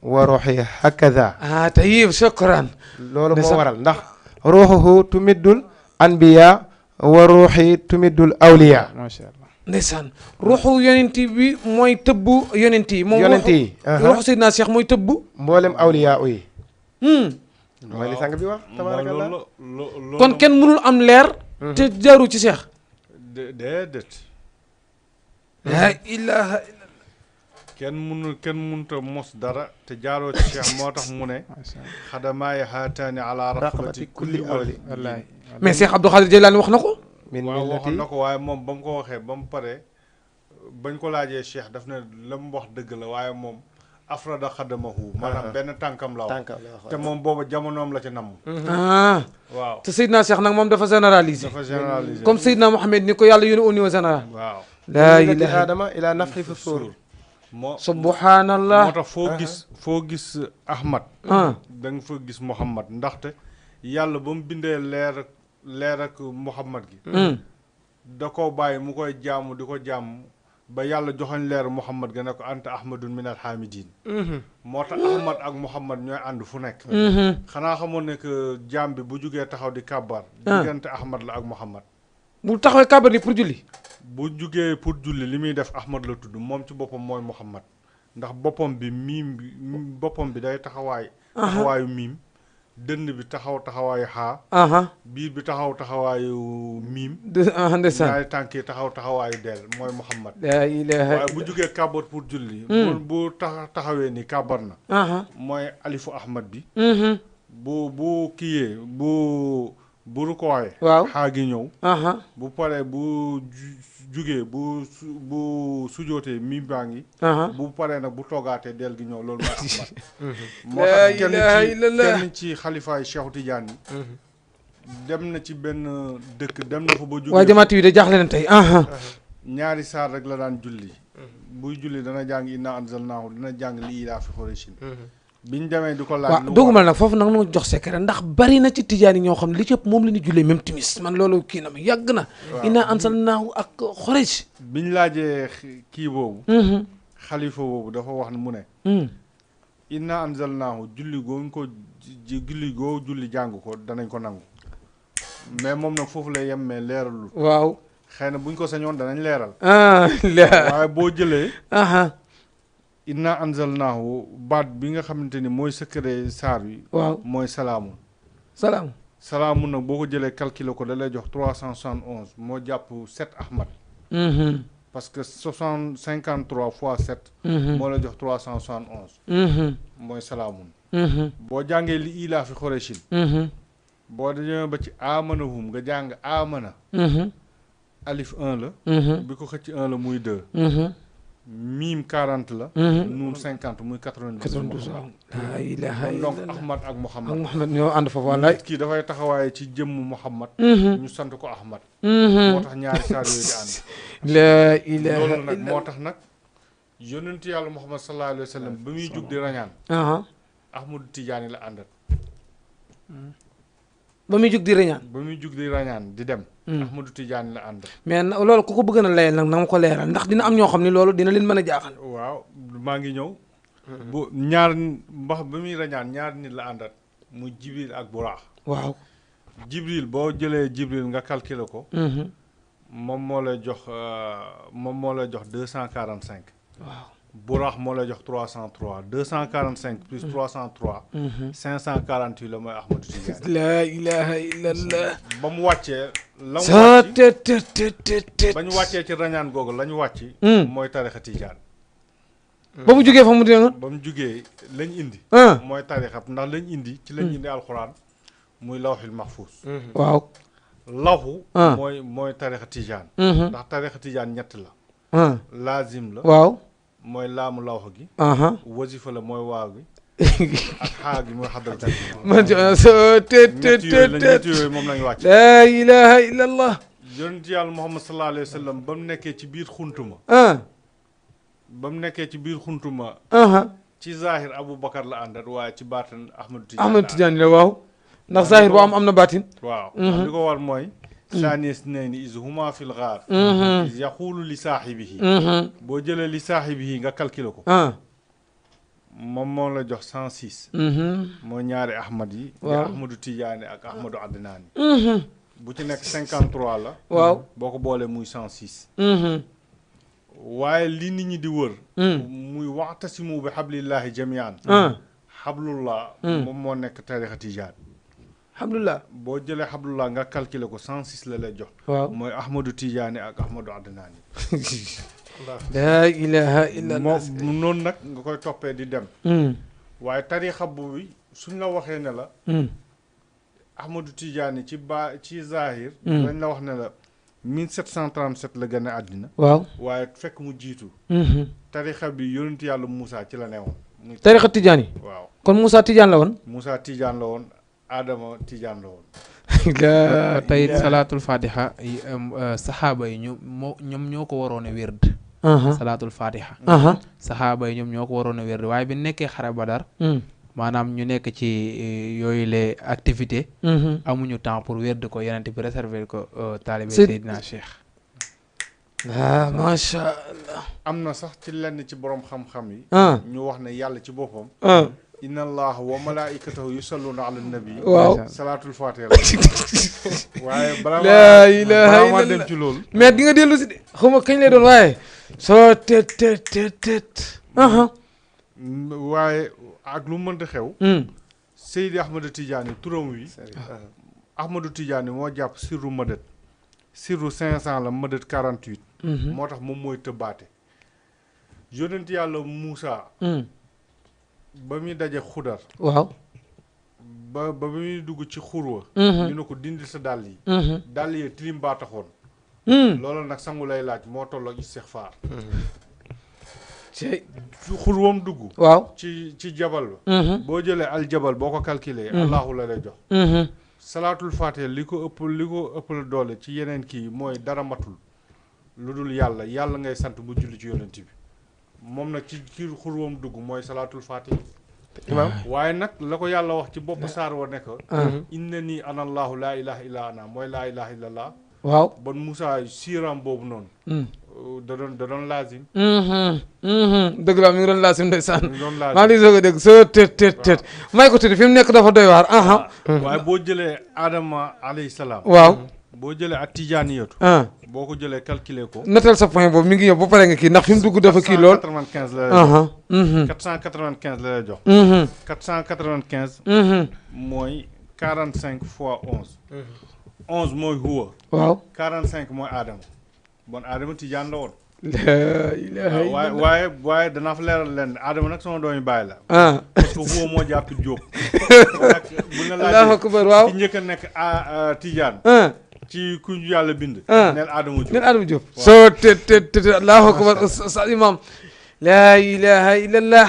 wa ruuxi hakaza tayyib shukran loolu moo waral ndax ruuxuhu tumiddul anbiya wa ruuxi tumiddul awliya macha allah ndeysaan ruuxu yonent bi mooy tëbbu yonent yi moom yonent yi ruuxu Seydina Cheikh mooy tëbbu mboolem awliya yi mooy li sang bi wax tabarakallah kon kenn mënul am leer te jaaru ci Cheikh déedéet laa ilaha kenn mënut a mos dara te jaaroo ci Cheikh moo tax mu ne xadamaay haataani ala raqabati kulli awli wallahi mais Cheikh Abdou Khadir Jeylaani wax na ko waaw waxoon na ko waaye moom ba mu ko waxee ba mu pare bañ ko laajee Cheikh daf ne la mu wax dëgg la waaye moom afrada xadamahu maanaam benn tànkam la wax te moom booba jamonoom la ci namm waaw te Seydina Cheikh nag moom dafa généraliser comme Seydina Mohamed ni ko yàlla yónni au niveau général waaw laa ilaha adama ila nafxi fi suur subhanallah moo tax foo gis Ahmad da nga fa gis Muhammad ndaxte yàlla ba mu bindee leer ak Muhammad gi da ko bàyyi mu koy jaamu di ko jaamu ba yàlla joxoñ leer Muhammad ga ne ko anta ahmadun min alhamidin moo tax Ahmad ak Muhammad ñooy ànd fu nekk xanaa xamoon ne que jaam bi bu jugee taxaw di kàbbar diggante Ahmad la ak Muhammad bu taxawee kàbbar ni pour julli bu jugee pour julli li muy def Ahmad la tudd moom ci boppam mooy Muhammad ndax boppam bi day taxawaayu miim dënn bi taxawaayu xaa biir bi taxawaayu miim ñaari tànk yi taxawaayu del mooy Muhammad laa ilaha waaye bu jugee kàbbar pour julli bu taxawee ni kàbbar na mooy alifu Ahmad bi bu kiyee bu rukkooyee waaw xaa gi ñëw bu paree bu jugee bu sujootee miim baa ngi bu paree nag bu toogaatee del gi ñëw loolu mooy Ahmad moo tax kenn ci xalifaay Cheikh Tidiane yi dem na ci benn dëkk dem na fa ba jugee waa jamaat yi de jaaxle na tey ñaari saar rek la daan julli buy julli dana jàng inna anzalnaahu dana jàng li ilaa fi Qurayshin biñ demee di ko laaj waaw duggumal nag foofu nag nu jox secret ndax bari na ci tijaan yi ñoo xam li ci ëpp moom la ñu jullee même timis man loolu kii na ma yàgg na inna anzalnaahu ak Quraysh biñ laajee kii boobu xalifa boobu dafa wax ne mu ne inna anzalnaahu julli julli jàng ko danañ ko nangu mais moom nag foofu lay yem mais leeralul waaw xëy na buñ ko sañoon danañ leeral leer waaye boo jëlee inna anzalnaahu baat bi nga xamante ni mooy secret saar bi waaw mooy salaamun salaamun nag boo ko jëlee calculer ko da lay jox 371 moo jàpp 7 Ahmad parce que 53 fois 7 moo la jox 371 mooy salaamun boo jàngee li ilaa fi Qurayshin boo dañoo ba ci amanahum nga jàng amana alif 1 la bi ko xëcc 1 la muy 2 miim 40 la nuun 50 muy 92 waaw laa ilaha donc illallah Ahmad ak Muhammad ñoo ànd foofu wallaay nit kii dafay taxawaaye ci jëmm Muhammad ñu sant ko Ahmad moo tax ñaari saar yooyu di ànd laa ilaha loolu nag moo tax nag yonent yàlla Muhammad sallallahu alayhi wa sallam ba muy jug di rañaan Ahmadu Tijaani la àndat ba muy jug di reñaan ba muy jug di rañaan di dem Ahmadu Tijaani la àndat mais loolu ku ko bëgg na layal nag na ma ko leeral ndax dina am ñoo xam ne loolu dina leen mën a jaaxal waaw maa ngi ñëw bu ñaar mbax ba muy rañaan ñaar nit la àndat muy Jibril ak Buraax waaw Jibril boo jëlee Jibril nga calculer ko moom moo lay jox 245 waaw Buraax moo lay jox 303 245 plus 303 548 la mooy Ahmadu Tijaani laa ilaha illallah ba mu wàccee la mu sa wàcc te ba ñu wàccee ci rañaan googu la ñu wàcc mooy tarixa Tijaan ba mu jógee fa mu dee nga ba mu jugee lañ indi mooy tarixa ndax lañ indi ci lañ indi alxuraan muy lawxil mahfuus waaw lawxu mooy tarixa Tijaan ndax tarixa Tijaan ñett la laazim la waaw mooy laamu lawx gi wasifa la mooy waaw gi ak xaa gi mooy xadrata man sa ñett yooyu moom lañu wàcc laa ilaha illallah yonent yàlla Muhammad sallallahu alayhi wa sallam ba mu nekkee ci biir xuntuma ba mu nekkee ci biir xuntuma ci zahir Aboubacar la àndat waaye ci baatin Ahmadu Tijaani la waaw ndax zahir boo am na baatin waaw ndax li ko war mooy saanis nayni is huma fil gaar is yaxuulu li saaxibihi boo jëlee li saaxibihi nga calculer ko moom moo la jox 106 moo ñaari ahmad yi nga Ahmadu Tijaani ak Ahmadu Adnaani bu ci nekk 53 la waaw boo ko boolee muy 106 waaye li nit ñi di wër muy waxtasimu bi xablillahi jamian xablullah moom moo nekk tarixa Tijaan alhamdulilah boo jëlee xablullah nga calculer ko 106 la lay jox waaw mooy Ahmadu Tijaani ak Ahmadu Adnaani laa ilaha illallah moom noonu nag nga koy toppee di dem waaye tarixa bu bi suñ la waxee ne la Ahmadu Tijaani ci zahir dañ la wax ne la 1737 la gën a àddina waaw waaye fekk mu jiitu tarixa bi yonent yàlla Moussa ci la newoon tarixa Tijaani waaw kon Moussa Tijaan la woon Moussa Tijaan la woon Adama Tijaan la woon tey salaatul fatiha saxaaba yi ñoom ñoo ko waroon a wérd salaatul fatiha saxaaba yi ñoom ñoo ko waroon a wérd waaye bi nekkee xare Badar maanaam ñu nekk ci yooyu les activités amuñu temps pour wérd ko yeneen bi réserver ko taalibe Seydina Cheikh macha allah am na sax ci lenn ci borom xam-xam yi ñu wax ne yàlla ci boppam inna allaha wa malaikatahu yusalluna ala nabi waaw salaatul fatiha la waaye laa ilaha balaa dem ci loolu mais di nga dellu si de xaw ma kañ lay doon waaye soo tet waaye ak lu mënta xew Seydi Ahmadu Tijaani turam wi Ahmadu Tijaani moo jàpp sirru mëdët sirru 500 la mëdët 48 moo tax moom mooy tëbbaate yonent yàlla Moussa ba muy daje xudar waaw ba muy dugg ci xurwa ñu ne ko dindi sa dàll yi dàll yi tilim baa taxoon loolu nag sangu lay laaj moo tolloog istixfaar ci xurwam dugg waaw ci jabal ba boo jëlee aljabal boo ko calculer allahu la lay jox salaatul faatiha li ko ëppal doole ci yeneen kii mooy dara matul lu dul yàlla ngay sant bu julli ci yonent bi moom nag ci xurwam dugg mooy salaatul faatiha imaam waaye nag la ko yàlla wax ci bopp saar wa nekk inna nii ana allahu laa ilaha illa ana mooy laa ilaha illa allah waaw bon Moussa siiram boobu noonu da doon laazim dëgg la mi ngi doon laasim ndeysaan doon maa laazim ngi soog a dégg soo tet may ko tudd fi mu nekk dafa doy waar waaye boo jëlee Adama alayhi salaam waaw boo jëlee ak tijaaniyatu boo ko jëlee calculer ko natal sa point boobu mi ngi ñëw ba pare nga kii ndax fi mu dugg dafa kii lool 495 la lay jox 495 la lay jox 495 mooy 45 fois 11 11 mooy huwa waaw 45 mooy Adama bon Adama tijaan la woon la ilaha waaye danaa fa leeral leen Adama nag sama doomi baay la. parce que huwa moo jàpp Jóob. bu la Allahu akbar waaw ki njëkk a nekk Tijaan. ci ku yàlla bind. neel Adama Diop neel Adama Diop. soo te Allahu akbar sa imam laa ilaha illallah.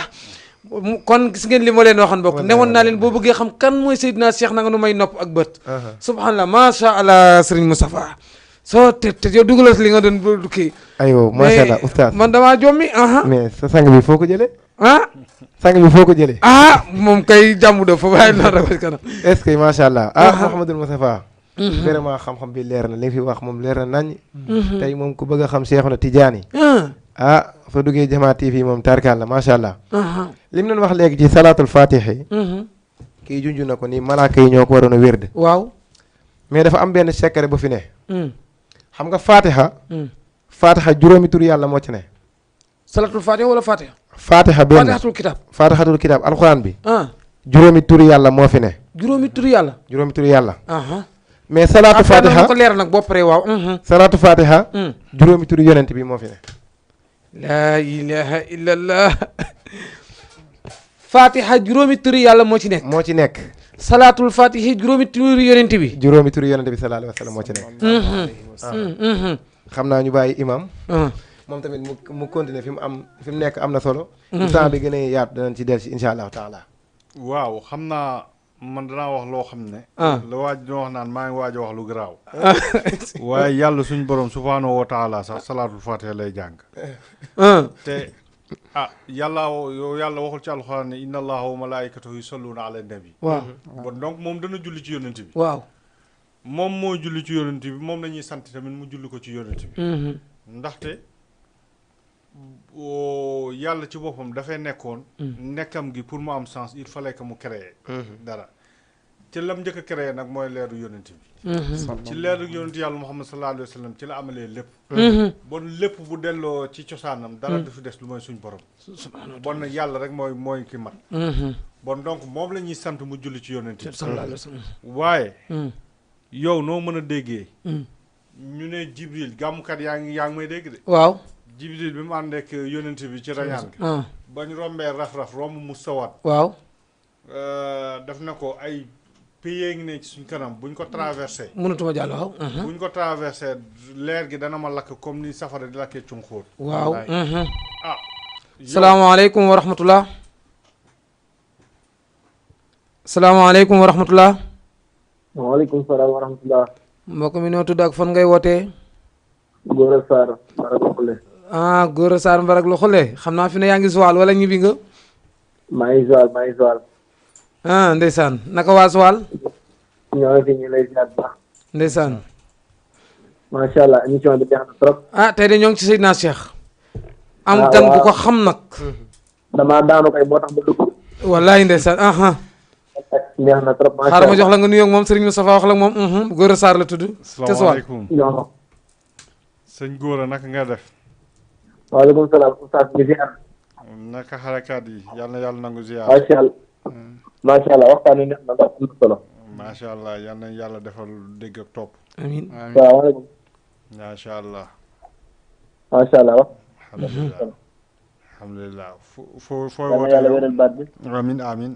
kon gis ngeen li ma leen waxoon bokk newoon naa leen boo bëggee xam kan mooy Seydina Cheikh na nga nu may nopp ak bët. subhanallah macha allah Serigne Moustapha soo te yow dugalal li nga doon kii. aywa macha allah oustaz man damaa jommi. mais sa sang bi foo ko jëlee. sang bi foo ko jëlee. moom kay jàmm do foofu waaye loolu rek kanam. est-ce que macha allah Mouhamadul Moustapha. vraiment xam-xam bi leer na li fi wax moom leer na naññ. tey moom ku bëgg a xam Cheikhuna Tidiane. soo duggee Jamaa TV moom tarkal la macha allah. li mu doon wax léegi ci salaatul fatihi. kii junj na ko ni malaaka yi ñoo ko waroon a wérde. waaw. mais dafa am benn secret bu fi ne. xam nga fatiha. fatiha juróomi tur yàlla moo ci ne. salaatul fatiha wala fatiha. fatiha benn fatihatul kitab. fatihatul kitab alxuraan bi. juróomi tur yàlla moo fi ne. juróomi tur yàlla. juróomi tur yàlla. mais salaatu fatiha ko leer nag boo paree waaw. salaatu fatiha. juróomi tur yonent bi moo fi ne. laa ilaha illallah. fatiha juróomi turi yàlla moo ci nekk. moo ci nekk. salaatul fatihi juróomi turi yonent bi. juróomi turi yonent bi sallallahu alayhi wa sallam moo ci nekk. xam naa ñu bàyyi imam. moom tamit mu continuer fi mu nekk am na solo. bu temps bi gën a yaatu danañ ci dellu si incha allahu taala. waaw xam naa man danaa wax loo xam ne. la waaj dina wax naan maa ngi waaj a wax lu garaaw. waaye yàlla suñ borom subhaanahu wa taala sax salaatul fatiha lay jàng. te yàlla waxul ci alxuraan ne inna allaha wa malaikatahu yusalluna ala nabi. waaw bon donc moom dana julli ci yonent bi. waaw moom moo julli ci yonent bi moom la ñuy sant tamit mu julli ko ci yonent bi. ndaxte yàlla ci boppam dafay nekkoon. nekkam gi pour mu am sens il fallait que mu créer dara ci lam njëkk a créer nag mooy leeru yonent bi. ci leeru yonent yàlla Muhammad sallallahu alayhi wa sallam ci la amalee lépp. bon lépp bu delloo ci cosaanam. dara du fi des lu mooy suñ borom. bon nag yàlla rek mooy ki mat. bon donc moom la ñuy sant mu julli ci yonent bi. sallallahu alayhi wa sallam waaye. yow noo mën a déggee. ñu ne Jibril gàmmukat yaa ngi may dégg de. waaw. Jibril bi mu ànd ak yonent bi ci rañaan ga bañ rombee raf-raf romb mu sawaat. waaw. daf na ko ay pays ngi ne ci suñ kanam buñ ko traversé. mënatuma jàll waaw. buñ ko traversé leer gi dana ma lakk comme ni safara di lakkee cum xóot. waaw. salaamaaleykum wa rahmatullah. salaamaaleykum wa rahmatullah. waaleykum salaam wa rahmatullah. mbokk mi noo tudd ak fan ngay wootee. Gora Sarr Mbarak Loxole. Gora Sarr Mbarak Loxole xam naa fi ne yaa ngi Joal wala ñibbi nga. maa ngi Joal. ndeysaan naka waa Joal. ñoo ngi fi ñu lay ziar bu baax. ndeysaan. macha allah émission bi neex na trop. tey de ñoo ngi ci Seydina Cheikh. am gan bu ko xam nag. damaa daanu kay moo tax ba dugg. wallaay ndeysaan. neex na trop macha allah xaaral ma jox la nga nuyoo ak moom Serigne Moustapha wax la moom. Gora Sarr la tudd. salaamaaleykum sëñ Gora naka nga def. waaleykum salaam oustaz bi ziar. naka xarakaat yi yal na yàlla nangu ziar. macha allah waxtaan wi neex na ndax am na solo. macha allah yal na yàlla defal dégg ak topp. amiin salaamaaleykum. macha allah. macha allah. alhamdulilah fooy woote yàlla wéral baat bi. amiin.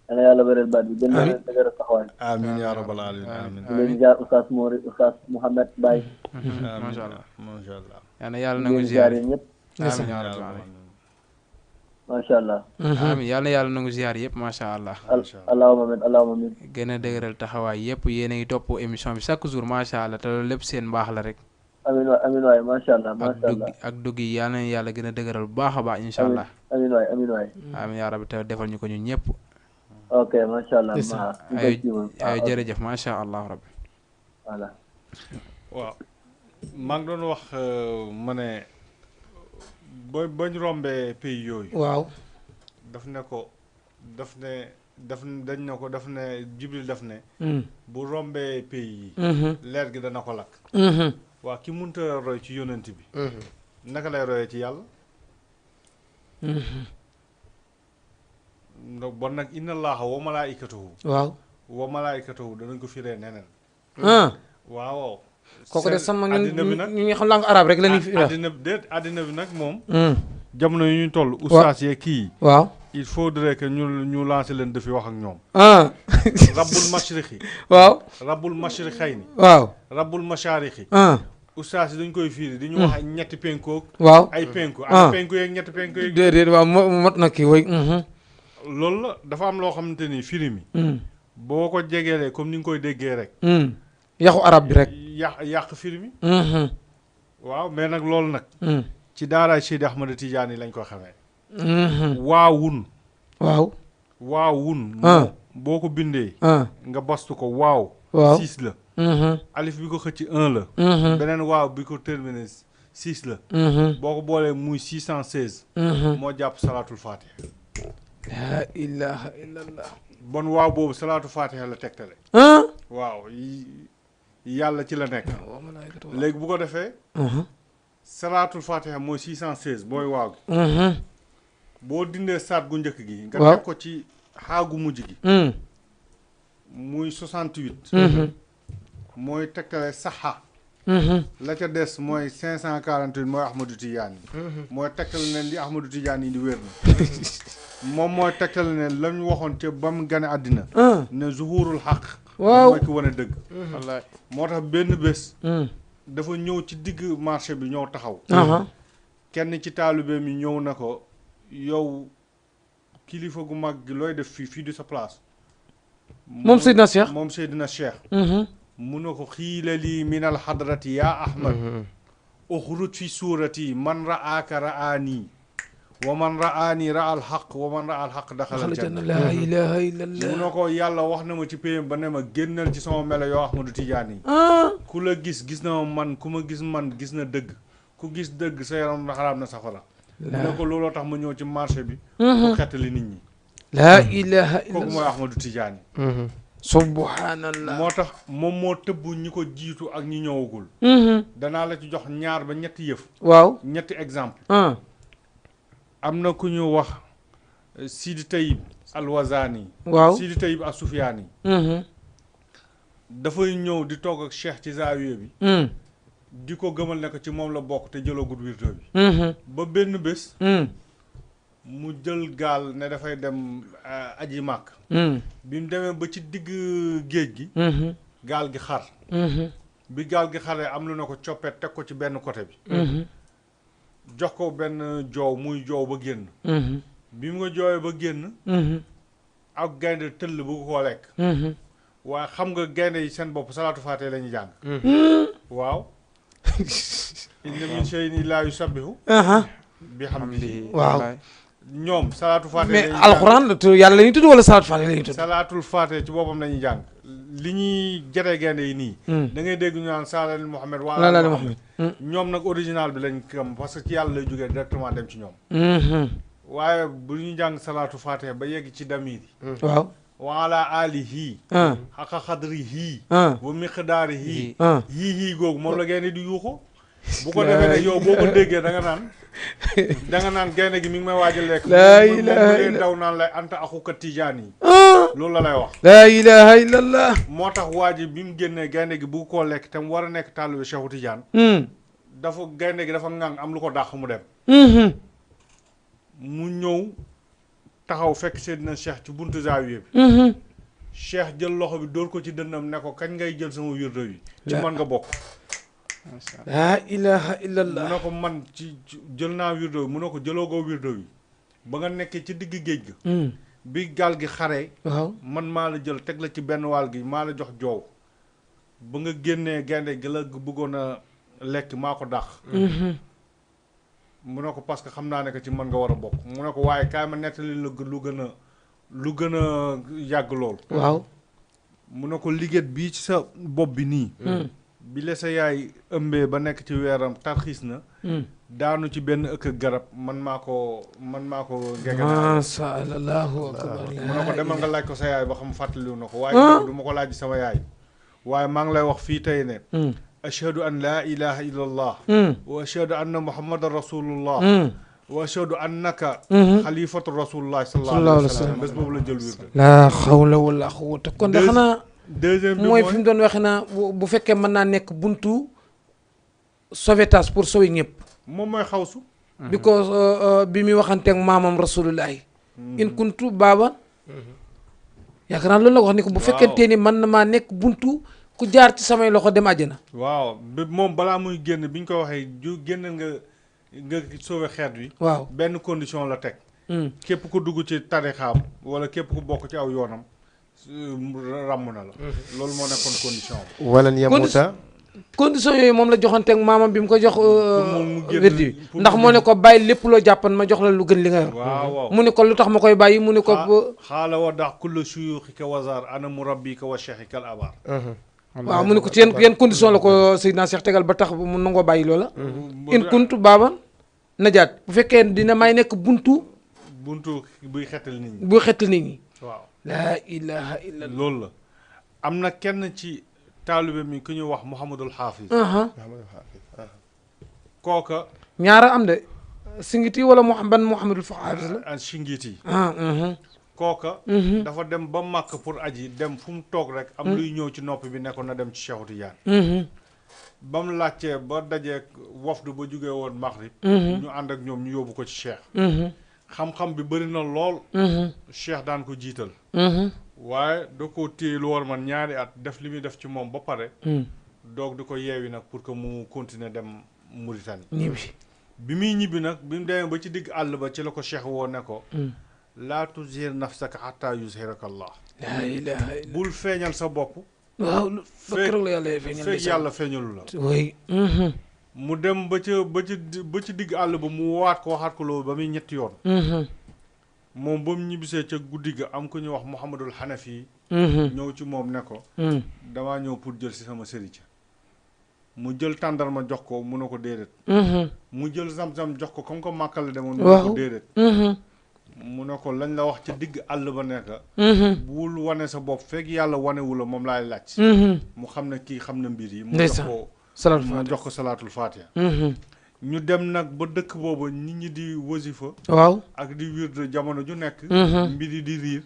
yàlla yàlla wéral baat bi gën leen dëgëral taxawaay. amiin yaa rabbal aalamiin. di leen ziar oustaz Mori oustaz Mouhamed Baye. macha allah macha allah. yal na yàlla nangu ziar yéen ñëpp. macha allah. amiin yal na yàlla nangu ziar yëpp macha allah. allahumma amiin. gën a dëgëral taxawaay yëpp yéen a ngi topp émission bi chaque jour macha allah te loolu lépp seen mbaax la rek. amiin waay macha allah. ak dugg yi yal na yàlla gën a dëgëral bu baax a baax incha allah. amiin waay. amiin yaa rabbi te defal ñu ko ñun ñëpp. ok macha allah. ay jërëjëf macha allah rabbi. voilà. waaw maa ngi doon wax ma ne bañ rombee pays yooyu. waaw. daf ne Jibril daf ne. bu rombee pays yi. leer gi dana ko lakk. waa ki mënta roy ci yonent bi. naka lay royee ci yàlla. bon nag inna allaha wa malaikatahu. waaw. wa malaikatahu danañ ko firee neneen. waaw. kooku de sama addina bi nag ñun ñu xam langue arabe rek la ñuy fi wax. addina bi nag moom. jamono yu ñu toll. ustaas yee kii. waaw. il faudrait que ñu lancer leen defi wax ak ñoom. rabbul mashriqi. waaw. rabbul mashriqayni. waaw. rabbul masharixi. ustaas yi dañ koy fiiri di ñu wax ay ñetti penkook. waaw ay penku. ay penku yeeg ñetti penku yeeg. déedéet waaw mot na kii way. loolu la dafa am loo xamante ni firi mi. boo ko jegeelee comme ni nga koy déggee rek. yaxu arab bi rek. yàq firi mi. waaw mais nag loolu nag. ci daaraay Seydi Ahmad Tidiane lañ ko xamee. waawun. waaw. waawun. boo ko bindee. nga bastu ko waaw. waaw 6 la. alif bi ko xëcc 1 la. beneen waaw bi ko terminé 6 la. boo ko boolee muy 616. moo jàpp salaatul fatiha. la ilaha illallah. bon waaw boobu salaatu fatiha la tegtale. waaw yàlla ci la nekk. léegi bu ko defee. salaatul fatiha mooy 616 mooy waaw gi. boo dindee saat gu njëkk gi. nga teg ko ci xaagu mujj gi. muy 68. mooy tegtale saxa. la ca des mooy 548 mooy Ahmadou Tidiane. mooy tegtale ne li Ahmadou Tidiane yi di wér na. moom mooy tegtale ne lañ waxoon ca ba mu gane àddina. ne zuhurul xaq. waaw mooy ki wane dëgg. wallaay moo tax benn bés. dafa ñëw ci digg marché bi ñëw taxaw. kenn ci taalibe mi ñëw na ko yow kilifa gu mag gi looy def fii du sa place. moom Seydina Cheikh. moom Seydina Cheikh. mu ne ko xiila lii minal hadrati yaa Ahmad. uxruj fi suurati man raaka raani. wa man raani ra al xaq wa man ra al xaq daxalal janna. la ilaha illallah. mu ne ko yàlla wax na ma ci péyam ba ne ma génnal ci sama melo yoo Ahmadu Tidiane yi. ku la gis na ma man ku ma gis man gis na dëgg ku gis dëgg sa yaram na xaraam na safara. mu ne ko looloo tax ma ñëw ci marché bi. pour xettali nit ñi. la ilaha illallah kooku mooy Ahmadu Tidiane. subhanallah. moo tax moom moo tëbb ñi ko jiitu ak ñi ñëwagul. danaa la ci jox ñaar ba ñetti yëf. waaw ñetti exemple. am na ku ñu wax Sidi Tayib Alwazani. waaw Sidi Tayib Asufyaani. dafay ñëw di toog ak Cheikh ci zaawiya bi. di ko gëmal ne ko ci moom la bokk te jëloogut wirdo bi. ba benn bés. mu jël gaal ne dafay dem aji màkk. bi mu demee ba ci digg géej gi. gaal gi xar. bi gaal gi xaree am lu ne ko coppet teg ko ci benn côté bi. jox ko benn joow muy joow ba génn. bi mu nga joowee ba génn. ak gaynde tëll bëgg koo lekk. waaye xam nga gaynde yi seen bopp salaatu faatee la ñuy jàng. waaw. inna min shay'in illaa yusabbihu bihamdihi. waaw. ñoom salaatu faatee mais alxuraan la yàlla la ñuy tudd wala salaatu faatee la ñuy tudd. salaatul faatee ci boppam la ñuy jàng. li ñuy jotee gaynde yi nii. da ngay dégg ñu naan saalal Muhammad wala Muhammad. ñoom nag original bi lañ kam parce que ci yàlla lay jógee directement dem ci ñoom. waaye bu ñu jàng salaatu faatee ba yegg ci damir yi. waaw. wa ala alihi. xaqa xadrihi. wa miqdaarihi. yii googu moom la gaynde di yuuxu. bu ko defee ne yow boo ko déggee da nga naan gaynde gi mi ngi may waaj a lekk. laa ilaha illallah daw naan lay anta axuka tijaan yi. loolu la lay wax. laa ilaha illallah. moo tax waa ji bi mu génnee gaynde gi bu koo lekk te mu war a nekk taalibe Cheikhu Tijaan. dafa gaynde gi dafa ŋàng am lu ko dàq mu dem. mu ñëw taxaw fekk Seydina Cheikh ci buntu zaawiya bi. Cheikh jël loxo bi dóor ko ci dënnam ne ko kañ ngay jël sama wirdo yi. ci man nga bokk. laa ilaha illallah. mu ne ko man ci jël naa wirdo bi mu ne ko jëloo ko wirdo yi ba nga nekkee ci digg géej ga. bi gaal gi xaree. waaw man maa la jël teg la ci benn waal gi maa la jox joow ba nga génnee gaynde gi la bëggoon a lekk maa ko dàq. mu ne ko parce que xam naa ne que ci mën nga war a bokk mu ne ko waaye kaay ma nettali la lu gën a yàgg lool. waaw. mu ne ko liggéey bii ci sa bopp bi nii. bi la sa yaay ëmbee ba nekk ci weeram tarxiis na. daanu ci benn ëkk garab man maa ko ngeganaay. masha Allahu akbar. mu ne ko demal nga laaj ko sa yaay ba xam fàttaliwu na ko. waaye du ma ko laaj sama yaay. waaye maa ngi lay wax fii tey ne. ashhadu an laa ilaha illa allah. wa ashhadu anna muhammadan rasulullah. wa ashhadu annaka. xalifatu rasulullah sallallahu alayhi wa sallam bés boobu la jël wirde. laa xawla wala quwwata kon de xanaa. deuxième bi mooy fi mu doon waxe naa bu fekkee mën naa nekk buntu sauvetage pour sauver ñëpp. moom mooy xawsu. because bi muy waxanteeg maamam rasulullahi in kuntu baaba. yaakaar naa loolu la wax ni ko bu fekkente ni mën na maa nekk buntu ku jaar ci samay loxo dem àjjana. waaw moom balaa muy génn bi ñu ko waxee génn nga sauver xeet wi. waaw benn condition la teg. képp ku dugg ci tarixaam wala képp ku bokk ci aw yoonam ràmm na la. loolu moo nekkoon condition bi. walan yamuuta condition yooyu moom la joxanteeg maamam bi mu ko jox wérdi bi ndax moo ne ko bàyyi lépp loo jàppan ma jox la lu gën li nga yor. waaw mu ne ko lu tax ma koy bàyyi mu ne ko. xaala wa dax kulla suyuxika wazar ana murabbika wa cheikhika al abar. waaw mu ne ko ci yenn condition la ko Seydina Cheikh tegal ba tax mu nangoo bàyyi loola. in kuntu baaba najaat bu fekkee dina may nekk buntu buy xetal nit ñi. buy xetal nit ñi. waaw laa ilaha illa loolu la am na kenn ci taalibe mi ku ñu wax Mouhamadul Hafiz. kooka. ñaara am de singiti wala Mouhamadul Hafiz la. singiti. kooka. dafa dem ba màkk pour aji dem fu mu toog rek. am luy ñëw ci nopp bi nekkoon na dem ci Cheikhu Tidiane. ba mu laajtee ba dajee wafdu ba jugee woon Maghrib. ñu ànd ak ñoom ñu yóbbu ko ci Cheikh. xam-xam bi bëri na lool. Cheikh daan ko jiital. waaye da koo téye lu war man ñaari at def li muy def ci moom ba pare. doog di ko yeewi nag pour que mu continuer dem Mauritanie. bi muy ñibbi nag bi mu demee ba ci digg àll ba ci la ko Cheikh woo ne ko. laa tuzhir nafsaka hatta yuzhiraka Allah. laa ilaaha illa bul feeñal sa bopp. waaw fekk la yàlla feeñal fekk yàlla feeñalu la. oui. mu dem ba ci digg àll ba mu waat ko waxaat ko loolu ba muy ñetti yoon. moom ba mu ñibbisee ca guddi ga am ku ñuy wax Mouhamadul Hanafi. ñëw ci moom ne ko. damaa ñëw pour jël si sama sëriñ. mu jël tàndarma jox ko mu ne ko déedéet. mu jël zam-zam jox ko comme que màkkal la demoon. mu ne ko déedéet. mu ne ko lañ la wax ci digg àll ba nekk. bul wane sa bopp fekk yàlla wanewu la moom laay laaj. mu xam ne kii xam na mbir yi. mu jox ko salaatul fatiha. ñu dem nag ba dëkk boobu nit ñi di wasifa. waaw ak di wird jamono ju nekk. mbir yi di riir.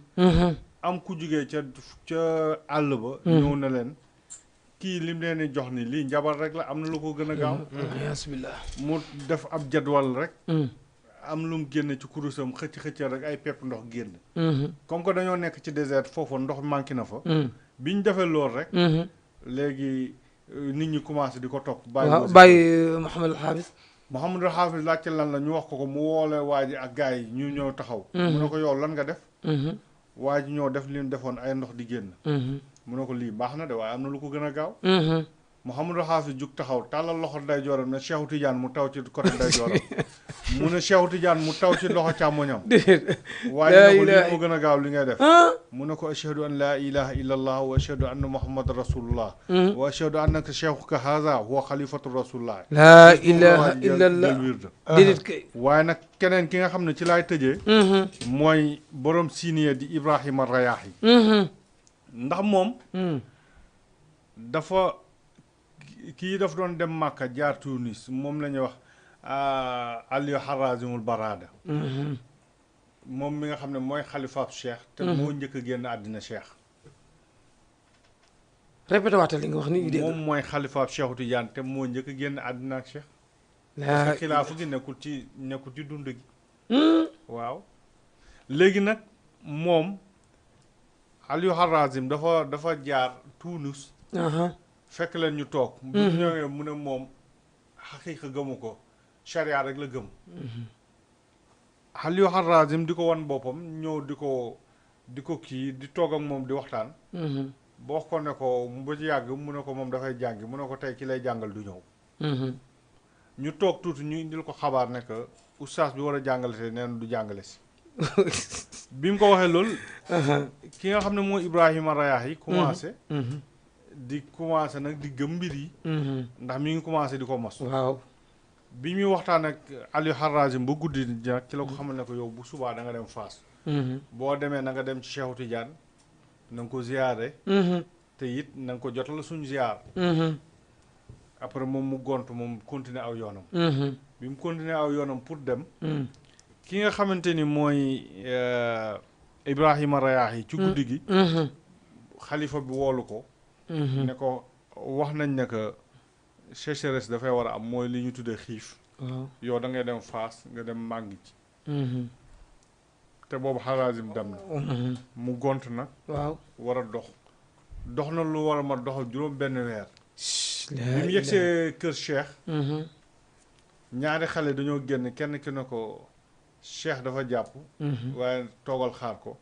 am ku jugee ca àll ba. ñëw na leen kii lim leen di jox ni lii njabar rek la am na lu ko gën a gaaw. bismillah mu def ab jadwal rek. am lu mu génn ci kurusam xëcc rek ay pepp ndox génn. comme que dañoo nekk ci désert foofu ndox manqué na fa. biñ defee lool rek. léegi nit ñi commencé di ko topp. bàyyi Mouhamadul Hafiz. Mouhamadul Hafiz laajte lan la ñu wax ko mu woole waa ji ak gars yi ñu ñëw taxaw. mu ne ko yow lan nga def. waa ji ñoo def li mu defoon ay ndox di génn. mu ne ko lii baax na de waaye am na lu ko gën a gaaw. Mouhamadul Hafiz jug taxaw tàllal loxo ndeyjooram ne Cheikhu Tidiane mu taw ci côté ndeyjooram. mu ne Cheikhu Tidiane mu taw ci loxo càmmoñam. waaye ne ko lii moo gën a gaaw li ngay def. mu ne ko ashhadu an laa ilaha illa allah wa ashhadu anna muhammad rasulullah. wa ashhadu annaka cheikhuka haza huwa xalifatu rasulullah. laa ilaha illa allah déedéet kay. waaye nag keneen ki nga xam ne ci laay tëjee. mooy borom siiniye di Ibrahima Rayaahi. ndax moom. dafa. kii daf doon dem Màkka jaar Tunis moom la ñuy wax Aliou Harazimul Barada. moom mi nga xam ne mooy xalifaab Cheikh. te moo njëkk a génn àddina Cheikh. répété waatal li nga wax ni dégg moom mooy xalifaab Cheikhu Tidiane te moo njëkk a génn àddina ak Cheikh. parce que xilaafu gi nekkul ci dund gi. waaw léegi nag moom Aliou Harazim dafa jaar Tunis. fekk leen ñu toog. bu ñëwee mu ne moom xaqiiqa gëmu ko charia rek la gëm. Aliou Harazim di ko wan boppam ñëw di ko kii di toog ak moom di waxtaan. boo ko ne ko ba ci yàgg mu ne ko moom dafay jàngi mu ne ko tey ki lay jàngal du ñëw. ñu toog tuuti ñu indil ko xabaar ne que oustaz bi war a jàngale te nee na du jàngale si. bi mu ko waxee loolu. ki nga xam ne mooy Ibrahima Rayaahi commencé. di commencé nag di gëm mbir yi. ndax mi ngi commencé di ko mos. waaw bi muy waxtaan ak Aliou Harazim ba guddi nag ci la ko xamal ne ko yow bu subaa da nga dem Fass. boo demee na nga dem ci Cheikhu Tidiane na nga ko ziyaare. te it na nga ko jotal suñu ziyaar. après moom mu gont moom continuer aw yoonam. bi mu continuer aw yoonam pour dem. ki nga xamante ni mooy Ibrahima Rayaahi ci guddi gi. xalifa bi woolu ko ne ko wax nañ ne que sécheresse dafay war a am mooy li ñu tuddee xiif waaw yow da ngay dem Faas nga dem màngi ci te boobu Harazim dem na mu gont nag waaw war a dox na lu war a ma doxal juróom benn weer bi mu yegsee kër Cheikh ñaari xale dañoo génn kenn ki ne ko Cheikh dafa jàpp waaye toogal xaar ko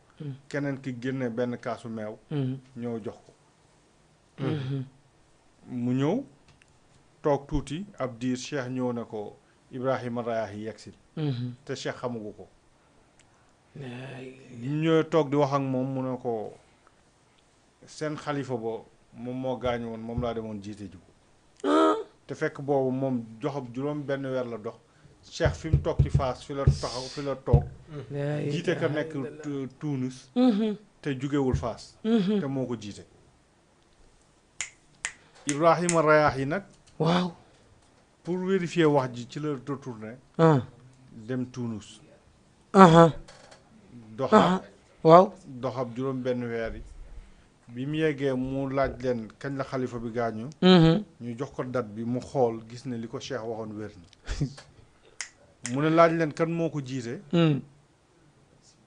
keneen ki génne benn kaasu meew ñëw jox ko mu ñëw toog tuuti ab diir Cheikh ñëw ne ko Ibrahima Rayaahi yegsil te Cheikh xamugu ko ñu ñëwee toog di wax ak moom mu ne ko seen xalifa ba moom moo gaañu woon moom laa demoon jiite ji ko te fekk boobu moom joxab juróom benn weer la dox Cheikh fi mu toog ci Faas fi la taxaw fi la toog jiite ka nekk Tunis te jugewul Faas te moo ko jiite Ibrahima Rayaahi nag waaw pour vérifier wax ji ci la retourné dem Tunis doxab waaw doxab juróom benn weer yi bi mu yeggee mu laaj leen kañ la xalifa bi gaañu ñu jox ko date bi mu xool gis ne li ko Cheikh waxoon wér na mu ne laaj leen kan moo ko jiite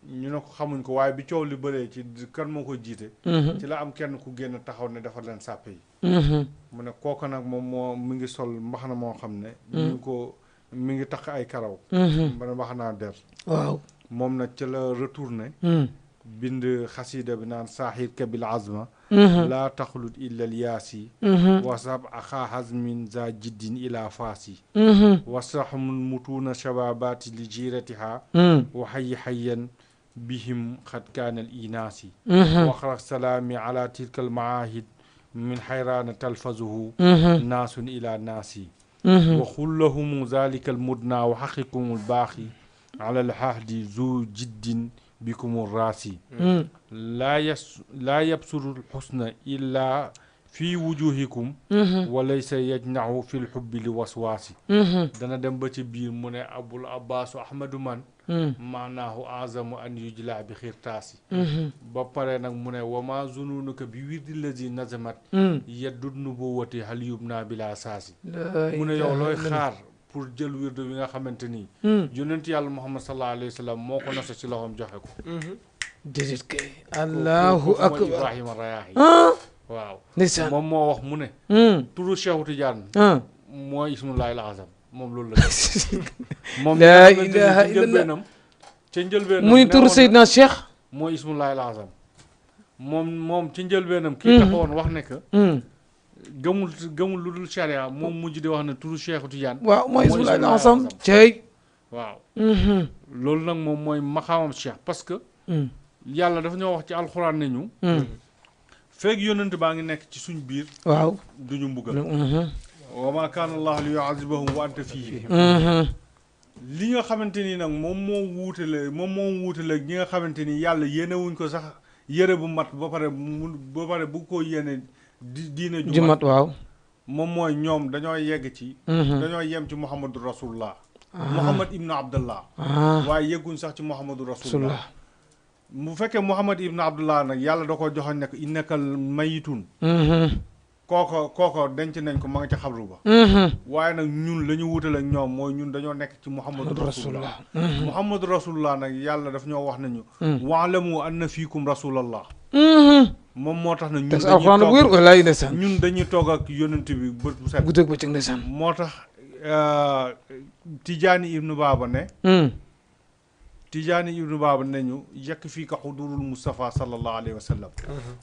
ñu ne ko xamuñ ko waaye bi coow li bëree ci kan moo ko jiite ci la am kenn ku génn taxaw ne defar leen sàppe yi mu ne kooku nag moom moo mi ngi sol mbaxana moo xam ne mi ngi takk ay karaw ba ne mbaxanaa der waaw moom nag ci la retourné bind xasida bi naan saaxir kabil azma laa taxlut illa al yaasi wasab axaa hazmin za jiddin ila faasi wasaxmul mutuuna shababaati li jiratiha wa xayi xayan bihim xad kaana al inaasi waxra salaami ala tilka al maahid min xayraana talfazuhu naasun ila naasi wa xullahum zalika al mudna wa xaqikum al baaxi ala al xahdi zu jiddin bikum raasi laa yabsuru lxusna illa fi wujuhikum wa laysa yajnahu fi lxubbi li waswaasi dana dem ba ci biir mu ne abul abbaasu ahmadu man maanaahu azamu an yujla bi xirtaasi ba pare nag mu ne wama zununuka bi wirdi lazi nazamat yaddu nubuwati hal yubna bila saasi mu ne yow looy xaar pour jël wirdo bi nga xamante ni yonent yàlla Muhammad sallallahu alayhi wa sallam moo ko nosa ci loxoom joxe ko déedéet kay allahu akbar Ibrahima Rayaahi waaw ndeysaan moom moo wax mu ne turu Cheikh Tidiane mooy ismullahi al azam moom loolu la moom laa ilaha illallah ca njëlbeenam muy turu Seydina Cheikh mooy ismullahi al azam moom ci njëlbeenam kii taxawoon wax ne que gëmul lu dul charia moom mujj di wax ne turu Cheikh Tidiane waaw mooy ismullahi al azam cey waaw loolu nag moom mooy maxaamam Cheikh parce que yàlla dafa ñoo wax ci alxuraan ne ñu feeg yónnent baa ngi nekk ci suñ biir waaw duñu mbugal wa ma kaana allah li yuazibahum wa anta fihim li nga xamante ni nag moom moo wuutale ñi nga xamante ni yàlla yéene wuñ ko sax yére bu mat ba pare bu ko yéene diine ju mat waaw moom mooy ñoom dañoo yegg ci dañoo yem ci muhammadu rasulullah muhammad ibnu abdullah waaye yegguñ sax ci muhammadu rasulullah bu fekkee muhammad ibnu abdullah nag yàlla da ko joxoon nekk innakal mayitun kooko denc nañ ko ma nga ca xabru ba waaye nag ñun la ñu wutale ak ñoom mooy ñun dañoo nekk ci muhammadu rasulullah muhammadu rasulullah nag yàlla daf ñoo wax nañu waalamu anna fiikum rasulallah moom moo tax na ñun dañuy toog ak yonent bi bët bu set guddeeg bëccëg ndeysaan moo tax Tijaani ibnu Baaba ne ñu yekk fii ka xudurul Moustapha sallallahu alayhi wa sallam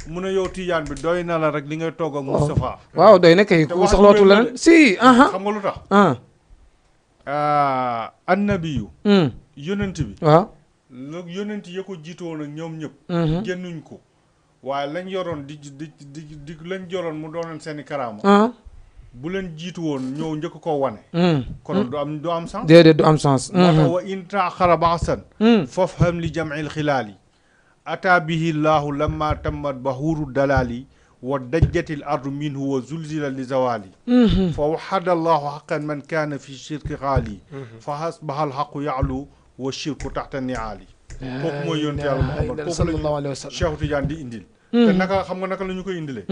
mu ne yow Tijaan bi doy na la rek li ngay toog ak Moustapha waaw doy na kay ku soxlootu leneen si xam nga lu tax annabiyu yonent bi waaw lu yonent ya ko jiitoon ak ñoom ñëpp génnuñ ko waaye lañ yoroon di lañ yoroon mu doonoon seeni karaama bu leen jiitu woon ñëw njëkk koo wane kon du am sens déedéet du am sens moo tax wa in taaxara ba'san fafham li jam'il xilaali ata bihi llahu lamma tammat bahuru dalali wa dajjatil ardu minhu wa zulzila li zawali fa waxada llahu xaqan man kaana fi shirki xaali fa asbaha alxaqu ya'lu wa shirku taxta niaali kooku mooy yonent yàlla Muhammad kooku la Cheikh Tidiane di indil te naka xam nga naka la ñu koy indilee.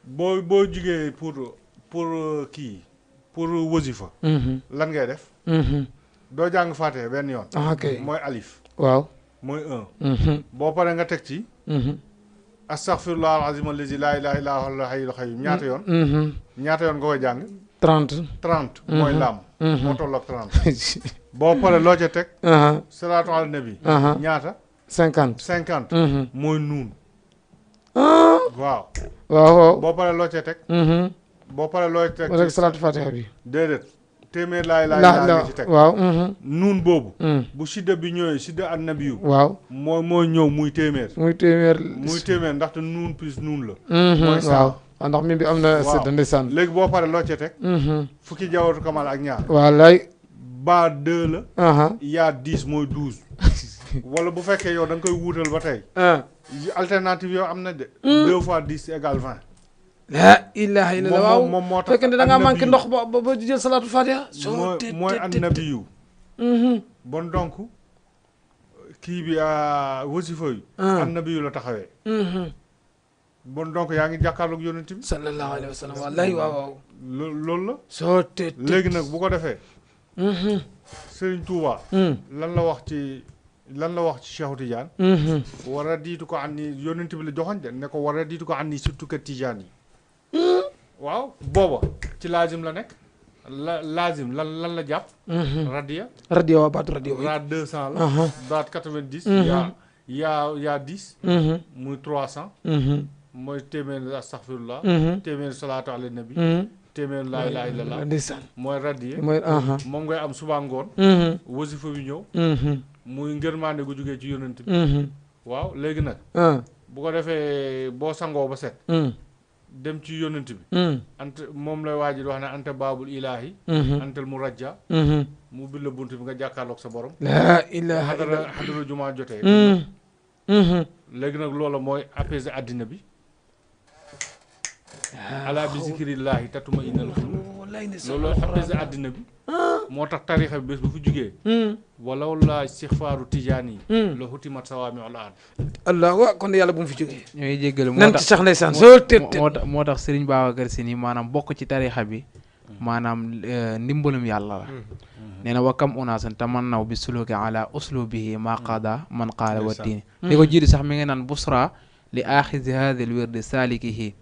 boo jugee pour kii pour wasifa. lan ngay def. doo jàng Faatiha benn yoon. ok mooy alif. waaw. mooy 1. boo paree nga teg ci. astaghfirullah al-azim allazi laa ilaaha illaa huwal hayyul qayyum ñaata yoon. ñaata yoon nga koy jàng. 30. mooy laam. moo tolloog 30. boo paree loo ca teg. salaatu ala nabi. ñaata. 50. mooy nuun. waaw. waaw. boo paree loo ca teg. boo paree loo ca teg. rek salaatu fatiha bi. déedéet. téeméer laa ci teg. waaw. nuun boobu. bu sidda bi ñëwee sidda an nabiyu. waaw. mooy ñëw muy téeméer. muy téeméer. ndaxte nuun plus nuun la. mooy waaw. ndax mi bi am na sedd ndeysaan. léegi boo paree loo ca teg. fukki jawatu kamal ak ñaar. wallaay. ba 2 la. yaa 10 mooy 12. wala bu fekkee yow da nga koy wuutal ba tey. alternative yow am na de. 2 fois 10 égale 20. la ilaha illallah waaw moom moo tax fekkente da ngaa manqué ndox ba jël salaatu fatiha. mooy annabiyu. bon donc kii bi wasifa yu. annabiyu la taxawee. bon donc yaa ngi jàkkaarloog yonent bi. sallallahu alayhi wa sallam wallahi waaw. loolu la. soo te léegi nag bu ko defee. Serigne Touba. lan la wax ci Cheikhu Tidiane. war a diitu ko an ni yonent bi la joxoñ de ne ko war a diitu ko an ni surtout que Tidiane yi. waaw booba ci laazim la nekk. laazim lan la jàpp. radiya waaw baatu radiya. raad 200 la. baat 90. yaa 10. muy 300. mooy téeméer astaghfirullah. téeméer salaatu ala nabi. téeméer laa ilaaha illallah. ndeysaan mooy radiya. moom ngay am suba ngoon. wasifa bi ñëw. muy ngërmaande gu jógee ci yonent bi. waaw léegi nag. bu ko defee boo sangoo ba set. dem ci yonent bi. ante moom lay waaj di wax ne ante baabul ilaahi. antel mu rajja. mu bil la bunt bi nga jàkkaarloog sa borom. laa ilaaha illallah xadara jumaa jotee. léegi nag loola mooy apaiser àddina bi. ala bi zikrillaahi tatuma innal quluub. loolu apaiser àddina bi. moo tax tarixa bi bés bu fi jugee. walaw laa istixfaaru tijaan yi. la hutimat sawaami al ard. allah wa kon yàlla bu mu fi jógee. ñooy jéggalu nan ci sax ndeysaan soo tët moo tax Serigne Babacar Sy nii maanaam bokk ci tarixa bi maanaam ndimbalum yàlla la. nee na wa kam unaasan tamannaw bi suluki ala uslubihi ma qada man qaala wa diini. li ko jiitu sax mi ngi naan busra li aaxizi haadha alwirdi saalikihi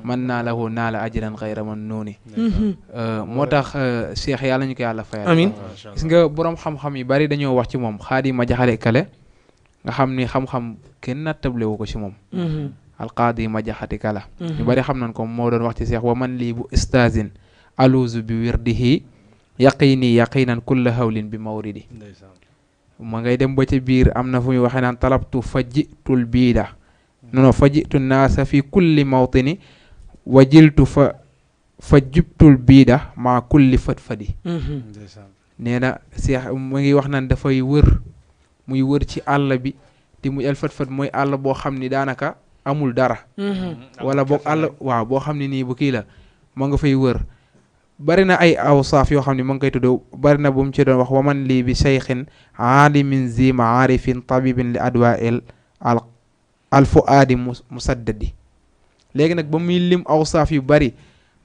man naa lahu naala ajran xayra man nuuni. moo tax Cheikh yàlla ñu ko yàlla fayal. amiin gis nga borom xam-xam yi bari dañoo wax ci moom xaadi ma jaxale kale nga xam ni xam-xam kenn nattable wu ko ci moom. alqaadi ma jaxati kala. ñu bari xam nañ ko moo doon wax ci Cheikh wa man lii bu istazin aluuzu bi wirdihi yaqini yaqinan kulla hawlin bi mawridi. ma ngay dem ba ca biir am na fu ñu waxee naan talabtu fajitul biida nono fajitu naasa fi kulli mawtini wa jiltu fa jubtul biida maa kulli fat-fadi. nee na Cheikh mu ngi wax naan dafay muy wër ci àll bi te muy el fat-fat mooy àll boo xam ni daanaka amul dara. wala boog àll waaw boo xam ne nii bu kii la ma nga fay wër. bari na ay awsaaf yoo xam ne ma ngi koy tudd bari na bu mu ci doon wax waman lii bi cheikhin aalimin zi maarifin tabibin li adwail al fuaadi musaddadi. léegi nag ba muy lim awsaaf yu bari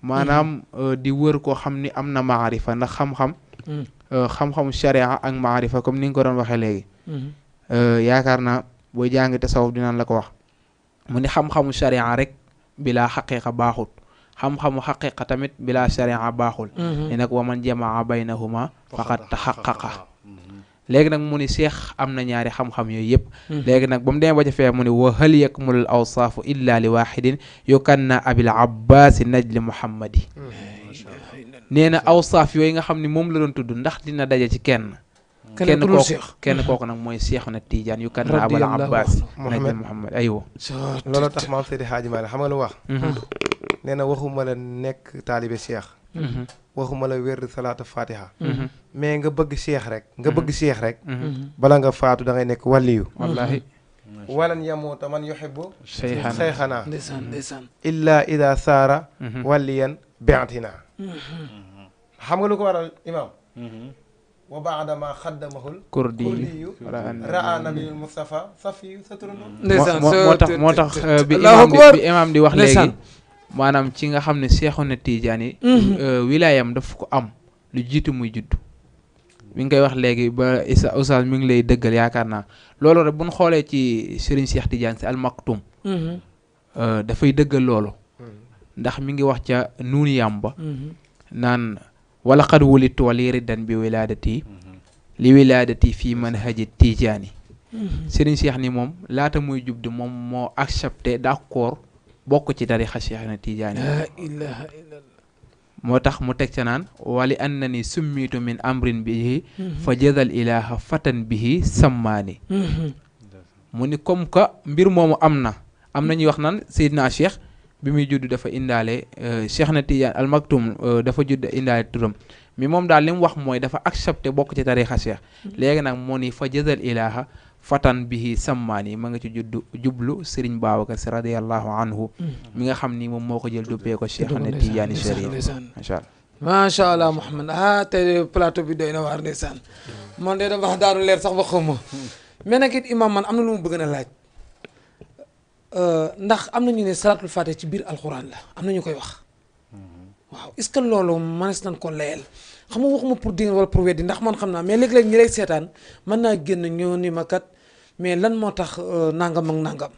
maanaam di wër koo xam ni am na maarifa ndax xam-xamu sharia ak maarifa comme ni nga ko doon waxee léegi. yaakaar naa booy jàngi tasawuf dinaan la ko wax mu ni xam-xamu sharia rek bilaa xaqiqa baaxut. xam-xamu xaqiqa tamit bila sharia baaxul. ni nag wa man jamaa baynahuma faqad taxaqaqa. léegi nag mu ni Cheikh am na ñaari xam-xam yooyu yëpp. léegi nag ba mu demee ba ca fee mu ni wa hal yakmulul awsaafu illa li waxidin yukanna abil abbaasi najli muhammadi. nee na awsaaf yooyu nga xam ni moom la doon tudd ndax dina daje ci kenn kooku nag mooy Cheikh na Tidiane yukanna abul abbaasi najli muhammad aywa. loolu tax maam Seydi Hadji Malick xam nga lu wax. nee na waxuma la nekk taalibe Cheikh. waxuma la wér salaatu fatiha. mais nga bëgg Cheikh rek. bala nga faatu da ngay nekk waliyu. wallaahi. walan yamuuta man yuhibbu sayxanaa. ndeysaan. illa ida saara. waliyan bi'atina. xam nga lu ko waral imaam. wa baada ma xaddamahul kurdiyu raa nabiul Mustafa safi sa turando ndeysaan moo tax bi imam di wax léegi maanaam ci nga xam ne Seexuna Tijaan yi wilaayam daf ko am lu jiitu muy juddu mi ngi koy wax léegi ba Oustaz mi ngi lay dëggal yaakaar naa loolu rek bu ñu xoolee ci Serigne Cheikh Tidiane Sy Al Maktoum dafay dëggal loolu ndax mi ngi wax ca nuuniyam ba naan wala qad wulidtu wali riddan bi wilaadati li wilaadati fii manhaji Tijaani Serigne Cheikh ni moom laata muy jubdu moom moo accepté d'accord bokk ci tarixa Cheikh na Tijaani la ilaha illallah moo tax mu teg ca naan wali annani summitu min amrin bihi fa jadal ilaha fatan bihi sammaani mu ni comme que mbir moomu am na ñuy wax naan Seydina Cheikh bi muy judd dafa indaale Cheikh na Tidiane Al Maktoum dafa judd indaale turam mi moom daal li mu wax mooy dafa accepté bokk ci tarixa Cheikh léegi nag moo ni fa jadal ilaha fatan bihi sammaani ma nga ci jublu Serigne Babacar Sy radiyallahu anhu mi nga xam ni moom moo ko jël duppee ko Cheikh na Tidiane Chérif macha allah macha allah Mouhamed tey plateau bi doy na waar ndeysaan man de dama wax daanu leer sax ba xawma mais nag it imam man am na lu mu bëgg na laaj ndax am na ñu ne salatul fatih ci biir alxuraan la am na ñu koy wax waaw est-ce que loolu mënees nañ ko layel xam nga waxuma pour dinga wala pour weddi ndax man xam naa mais léeg-léeg ñi lay seetaan mën naa génn ñoo ni ma kat mais lan moo tax nangam ak nangam.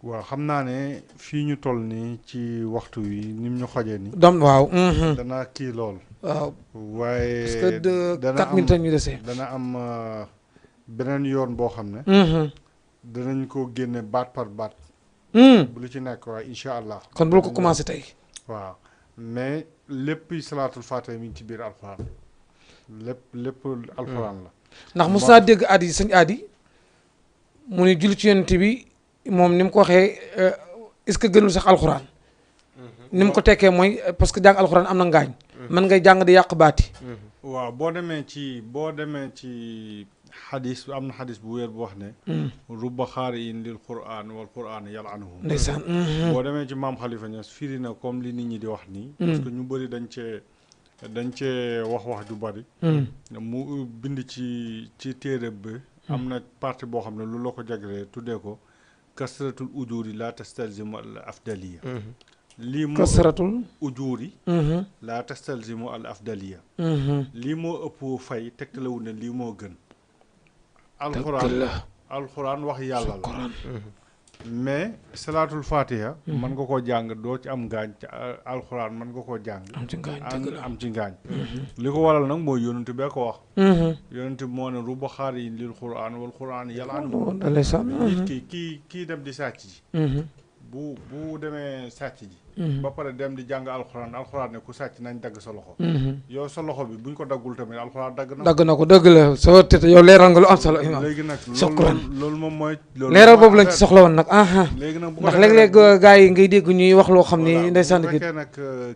waaw xam naa ne fii ñu toll nii ci waxtu wi ni mu ñu xojee nii. waaw. dana kii lool. waaw waaye parce que de 4 minutes ñu desee. dana am beneen yoon boo xam ne. danañ ko génne baat par baat. bu lu ci nekk waaye incha allah. kon bul ko commencé tey. waaw mais lépp salaatul faatiha mi ngi ci biir alxuraan lépp alxuraan la. ndax mos naa dégg aadi sëñ aadi mu ni julli ci yonent bi moom ni mu ko waxee est-ce que gënul sax alxuraan. ni mu ko tekkee mooy parce que jàng alxuraan am na ngaañ. mën ngay jàng di yàq baati. waaw boo demee ci xadis am na xadis bu wéer bu wax ne. rubba xaari'in lil qur'aan wal qur'aan yal'anuhu. ndeysaan. boo demee ci maam Khalifa Niass firi na comme li nit ñi di wax nii. parce que ñu bëri dañ cee wax ju bëri. mu bind ci téere bi. am na partie boo xam ne lu la ko jaglee tuddee ko kasratul ujuuri la tastalzimu al afdaliya. lii moo kasratul ujuuri la tastalzimu al afdaliya. lii moo ëpp fay tegtalewul ne lii moo gën. alxuraan wax yàlla la. mais salaatul fatiha mën nga koo jàng doo ci am ngaañ ci alxuraan mën nga koo jàng am ci ngaañ li ko waral nag mooy yonent bee ko wax yonent bi moo ne ruba xaari'in lil qur'aan wal qur'aan yal'anuhu nit kii dem di sàcc ji bu demee sàcc ji ba pare dem di jàng alxuraan ne ku sàcc nañ dagg sa loxo yow sa loxo bi buñ ko daggul tamit alxuraan dagg na ko dëgg la soo tete yow leeral nga lu am solo imaam léegi nag loolu moom mooy leeral boobu lañ ci soxla woon nag léegi nag ndax léeg-léeg gars yi ngay dégg ñuy wax loo xam ni ndeysaan bu fekkee nag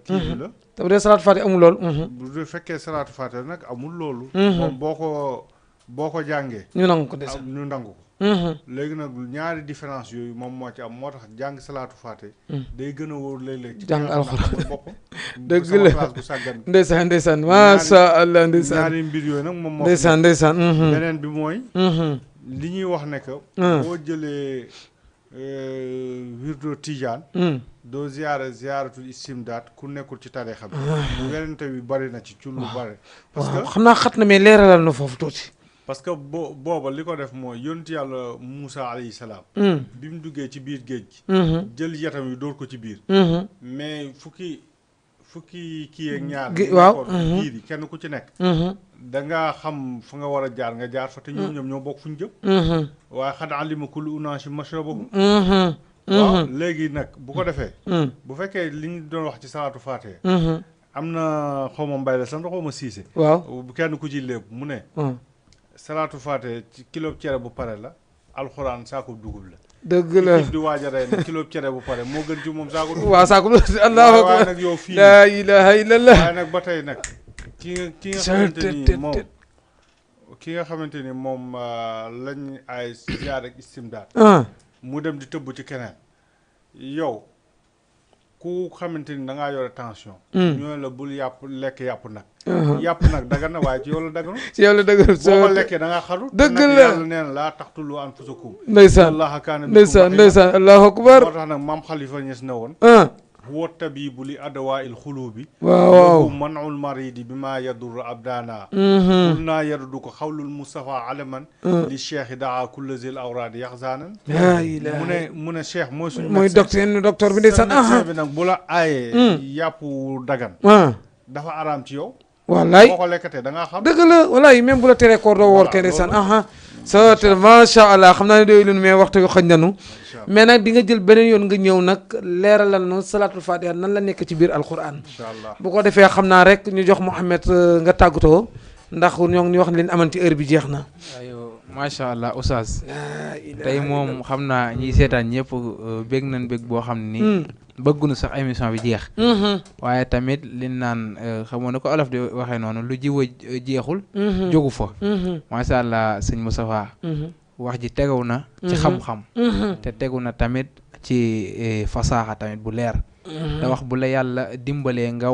kii bi la te bu dee salaatu faate amul loolu bu fekkee salaatu faate nag amul loolu moom boo ko jàngee ñu nangu ko des ñu nangu ko léegi nag ñaari différence yooyu moom moo ci am moo tax jàng salaatu faate day gën a wóor léeg-léeg ci jàng alxuraan bopp dëgg la classe bu sàggan ndeysaan macha allah ndeysaan ñaari mbir yooyu nag moom moo ndeysaan beneen bi mooy li ñuy wax ne que boo jëlee wirdo tijaan doo ziyaaratul istimdaad ku nekkul ci tariixa bi bu werante bi bari na ci lu bari parce que xam naa xat na mais leeralal na foofu tuuti parce que booba li ko def mooy yonent yàlla Moussa alayhi salaam bi mu duggee ci biir géej gi jël yatam yi dóor ko ci biir mais fukki kii ak ñaar waaw biir yi kenn ku ci nekk dangaa xam fa nga war a jaar nga jaar fa te ñoom ñoo bokk fu ñu jëm waaye xad alima kullu unaasin mashrabahum waaw léegi nag bu ko defee bu fekkee li ñu doon wax ci salaatu faatiha am na xaw ma mbay la sax xaw ma siise waaw kenn ku ci léeb mu ne salaatu faatiha ci kilo cere bu pare la alxuraan saako dugub la dëgg la di waaj a rey ne kilo cere bu pare moo gën ci moom saako dugub waaw saako allahu akbar waaye nag yow fii laa ilaha illallah waaye nag ba tey nag ki nga xamante ni moom lañ ay ziyaar ak istimdaad mu dem di tëbb ci keneen yow ku xamante ni da ngaa yore tension ñoo la bul lekk yàpp nag yàpp nag dagan na waaye ci yow la daganu. ci yow la dëgg boo ko lekkee da ngaa xaru. dëgg te nag la yàlla nee na laa taqtulu anfusakum. ndeysaan Allaha kaana bikum ndeysaan rahiima. ndeysaan allahu akbar. moo tax nag maam Khalifa Niass ne woon. huwa tabibu li adawaa il xulubi. waaw waaw manul maridi bi maa yadur abdaana. qul naa yardu ko xawlul Mustafa alaman. li cheikh daa kulla zil awraadi yaxzaanan. mu ne cheikh mooy suñu. mooy docteur bi ndeysaan. médecin bi nag bu la aayee. yàpp dagan. dafa araam ci yow. wallaay boo ko lekkatee da ngaa xam. dëgg la wallaay même bu la teree koor doo woor kay ndeysaan. sa te macha allah xam naa ne doy lun mais waxtu yu xëj nanu mais nag di nga jël beneen yoon nga ñëw nag leeralal nu salaatul fatiha nan la nekk ci biir alquran. incha allah bu ko defee xam naa rek ñu jox Mouhamed nga tàggatoo ndax ñoo ngi wax leen amanti heure bi jeex na. ayo macha allah oustaz tey moom xam naa ñiy seetaan ñëpp bég nañ bég boo xam ni bëgguñu sax émission bi jeex. waaye tamit li naan xamoon na ko olof di waxee noonu lu jiw a jeexul. jógu fa. macha allah sëñ Moustapha wax ji tegaw na. ci xam-xam. te tegu na tamit ci fasaaxa tamit bu leer. te wax bu la yàlla dimbalee nga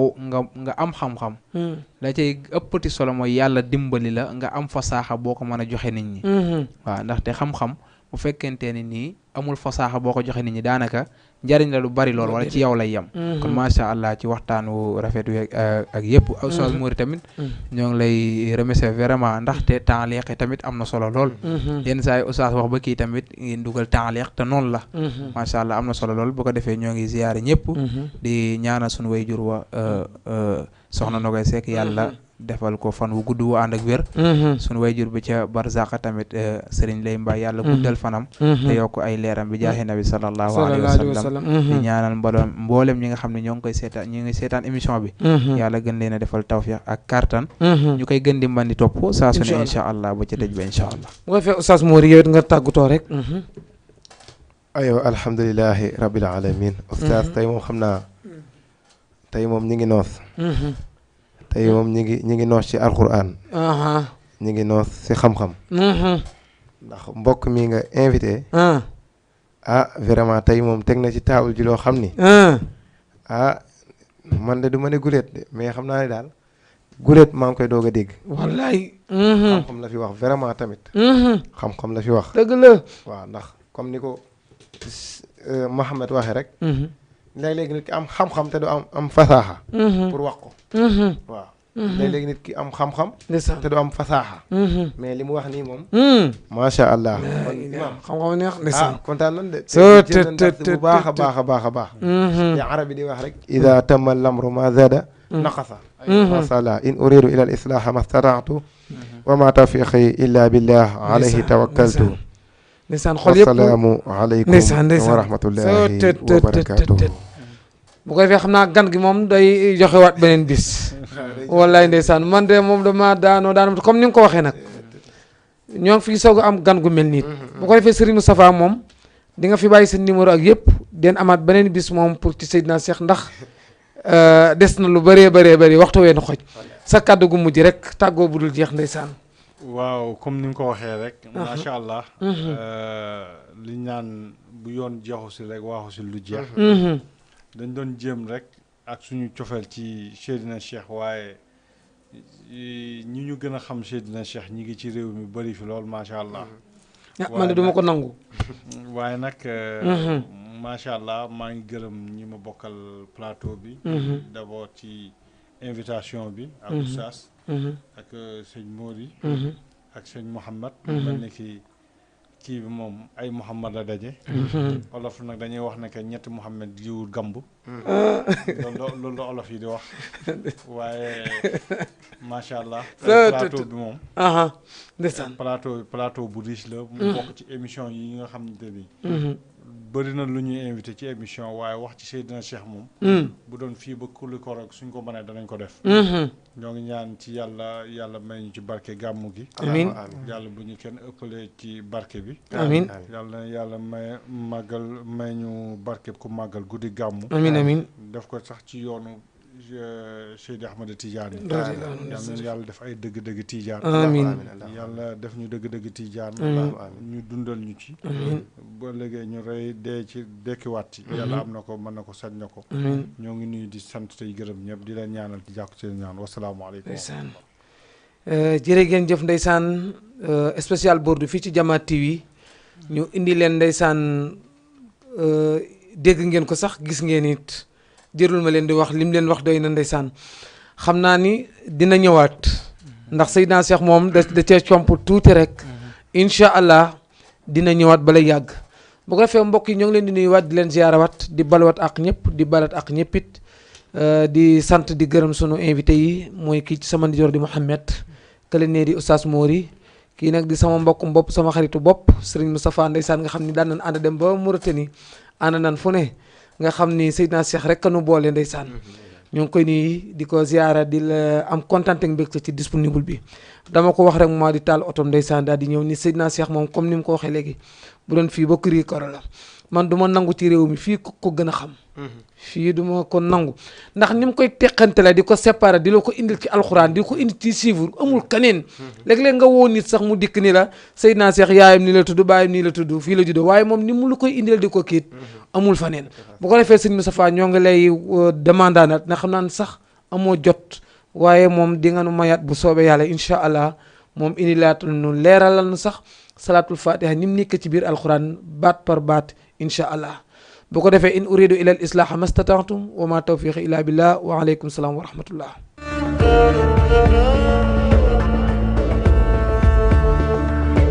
am xam-xam. la cay ëppati solo mooy yàlla dimbali la nga am fasaaxa boo ko mën a joxe nit ñi. waaw ndaxte xam-xam bu fekkente ni nii amul fasaaxa boo ko joxe nit ñi daanaka. njariñ la lu bari lool wala ci yow lay yem. kon macha allah ci waxtaanu rafet wi ak yëpp. Oustaz Mory tamit ñoo ngi lay remercier vraiment ndaxte taaliq tamit am na solo lool. yenn saa yi Oustaz wax ba kii tamit ngeen dugal taaliq te noonu la. macha allah am na solo lool bu ko defee ñoo ngi ziyaare ñëpp. di ñaanal sunu wayjur wa soxna Nogoy Seck yàlla. defal ko fan wu gudd wu ànd ak wér. sunu wayjur bi ca Barzaka tamit Serigne Lay Mbaye yàlla guddal fanam. te yokk ay leeram bi jaahi nabi sallallahu alayhi wa sallam. di ñaanal mboolem ñi nga xam ne ñoo ngi koy seetaan ñi ngi seetaan émission bi. yàlla gën leen a defal tawfiq ak kartan. ñu koy gën di mën di topp saa su ne incha allah ba ca dëj ba incha allah. bu ko fee Oustaz Mory yow it nga tàggatoo rek. aywa alhamdulilahi rabbil alamin Oustaz tey moom xam naa tey moom ñi ngi noos. tey moom ñi ngi noos ci alquran. ñi ngi noos ci xam-xam. ndax mbokk mi nga invité. vraiment tey moom teg na ci taabul ji loo xam ni. man de du ma ne guléet de mais xam naa ne daal guléet maa ngi koy doog a dégg. wallaay. xam-xam la fi wax vraiment tamit. xam-xam la fi wax. dëgg la. waaw ndax comme ni ko Mouhamed waxee rek. léeg-léegi nit ki am xam-xam te du am fasaaxa. pour wax ko. waaw léeg-léegi nit ki am xam-xam. te du am fasaaxa. mais li mu wax nii moom. macha allah. xam-xam neex ndeysaan. kontaan nañ de. te bu baax a baax a baax a baax. te arab bi di wax rek. ida tamma lamru ma zada naqasa. macha allah in uridu ila al islaha ma stataatu. wa ma tawfiqi illa billah alayhi tawakkaltu. ndeysaan xol yëpp wasalaamu aleykum wa rahmatullahi wa barakatuhu. bu ko defee xam naa gan gi moom day joxewaat beneen bis. wallaay ndeysaan man de moom dama daanoo comme ni nga ko waxee nag. ñoo ngi fi soog a am gan gu mel nii. bu ko defee Serigne Moustapha moom di nga fi bàyyi seen numéro ak yëpp den amaat beneen bis moom pour ci Seydina Cheikh ndax des na lu bëree bëri waxtu ween xoj sa kàddu gu mujj rek tàggoo bu dul jeex ndeysaan. waaw comme ni nga ko waxee rek. macha allah. li ñaan bu yoon jeexu si rek waaxu si lu jeex. dañ doon jéem rek ak suñu cofeel ci Seydina Cheikh waaye ñi ñu gën a xam Seydina Cheikh ñi ngi ci réew mi bëri fi lool macha allah. man de duma ko nangu. waaye nag. macha allah maa ngi gërëm ñi ma bokkal plateau bi. d'abord ci invitation bi. ak Oustaz. ak sëñ Mory. ak sëñ Mouhamed. mel ni kii bi moom ay Mouhamed la daje. olof nag dañuy wax ne que ñetti Mouhamed jiwul gamb. loolu la olof yi di wax. waaye macha allah. plateau bi moom. ndeysaan plateau bu riche la. mu bokk ci émission yi nga xamante ni. bëri na lu ñuy invité ci émission waaye wax ci Seydina Cheikh moom. bu doon fii ba kulli ko rek suñ ko mënee danañ ko def. ñoo ngi ñaan ci yàlla may ñu ci barke gàmmu gi. amiin yàlla bu ñu kenn ëppalee ci barke bi. amiin yàlla may ñu barke ku màggal guddi gàmmu. amiin def ko sax ci yoonu Seydi Ahmad Tidiane radiyallahu yal na yàlla def ay dëgg-dëgg Tidiane amiin yàlla def ñu dëgg-dëgg Tidiane ñu dundal ñu ci ba léegi ñu rey dee ci dekkiwaat ci yàlla am na ko mën na ko sañ na ko ñoo ngi nuyu di sant tey gërëm ñëpp di leen ñaanal di jàkku seen ñaan wasalaamaaleykum ndeysaan jërë ngeen jëf ndeysaan spécial bourdu fii ci Jama TV ñu indi leen ndeysaan dégg ngeen ko sax gis ngeen it jërul ma leen di wax lim leen wax doy na ndeysaan xam naa ni dina ñëwaat ndax Seydina Cheikh moom da cee comp tuuti rek incha allah dina ñëwaat bala yàgg bu ko defee mbokk yi ñoo ngi leen di nuyuwaat di leen ziyaarawaat di balwaat ak ñëpp di balat ak ñëpp it di sant di gërëm sunu invité yi mooy kii ci sama ndijoor di Mouhamed kële nee di Oustaz Mori kii nag di sama mbokkum bopp sama xaritu bopp Serigne Moustapha ndeysaan nga xam ni daan nañ ànd dem ba Mauritanie ànd nañ fu ne nga xam ni Seydina Cheikh rek kanu boole ndeysaan ñoo ngi koy nuyu di ko ziara di la am kontaan ak mbégte ci disponible bi dama ko wax rek moo di taal otom ndeysaan daal di ñëw ni Seydina Cheikh moom comme ni mu ko waxee léegi bu doon fii ba kuri koro la man du ma nangu ci réew mi fii ko gën a xam fii du ma ko nangu ndax ni mu koy teqantele di ko séparé di la ko indil ci alxuraan di ko indi ci chiffre amul keneen léeg-léeg nga woo nit sax mu dikk ni la Seydina Cheikh yaayam ni la tudd baayam nii la tudd fii la juddoo waaye moom ni mu la koy indil di ko kiit amul faneen bu ko defee sëñ Moustapha ñoo ngi lay demandaanat na xam naan sax amoo jot waaye moom di nga nu mayaat bu soobee yàlla incha allah moom indi laat nu leeralal nu sax salaatul fatiha ni mu nekk ci biir alxuraan baat par baat incha allah bu ko defee in uridu ila al islaha mastata'tum wa ma tawfiqi illa billah wa alaykum salaam wa rahmatullah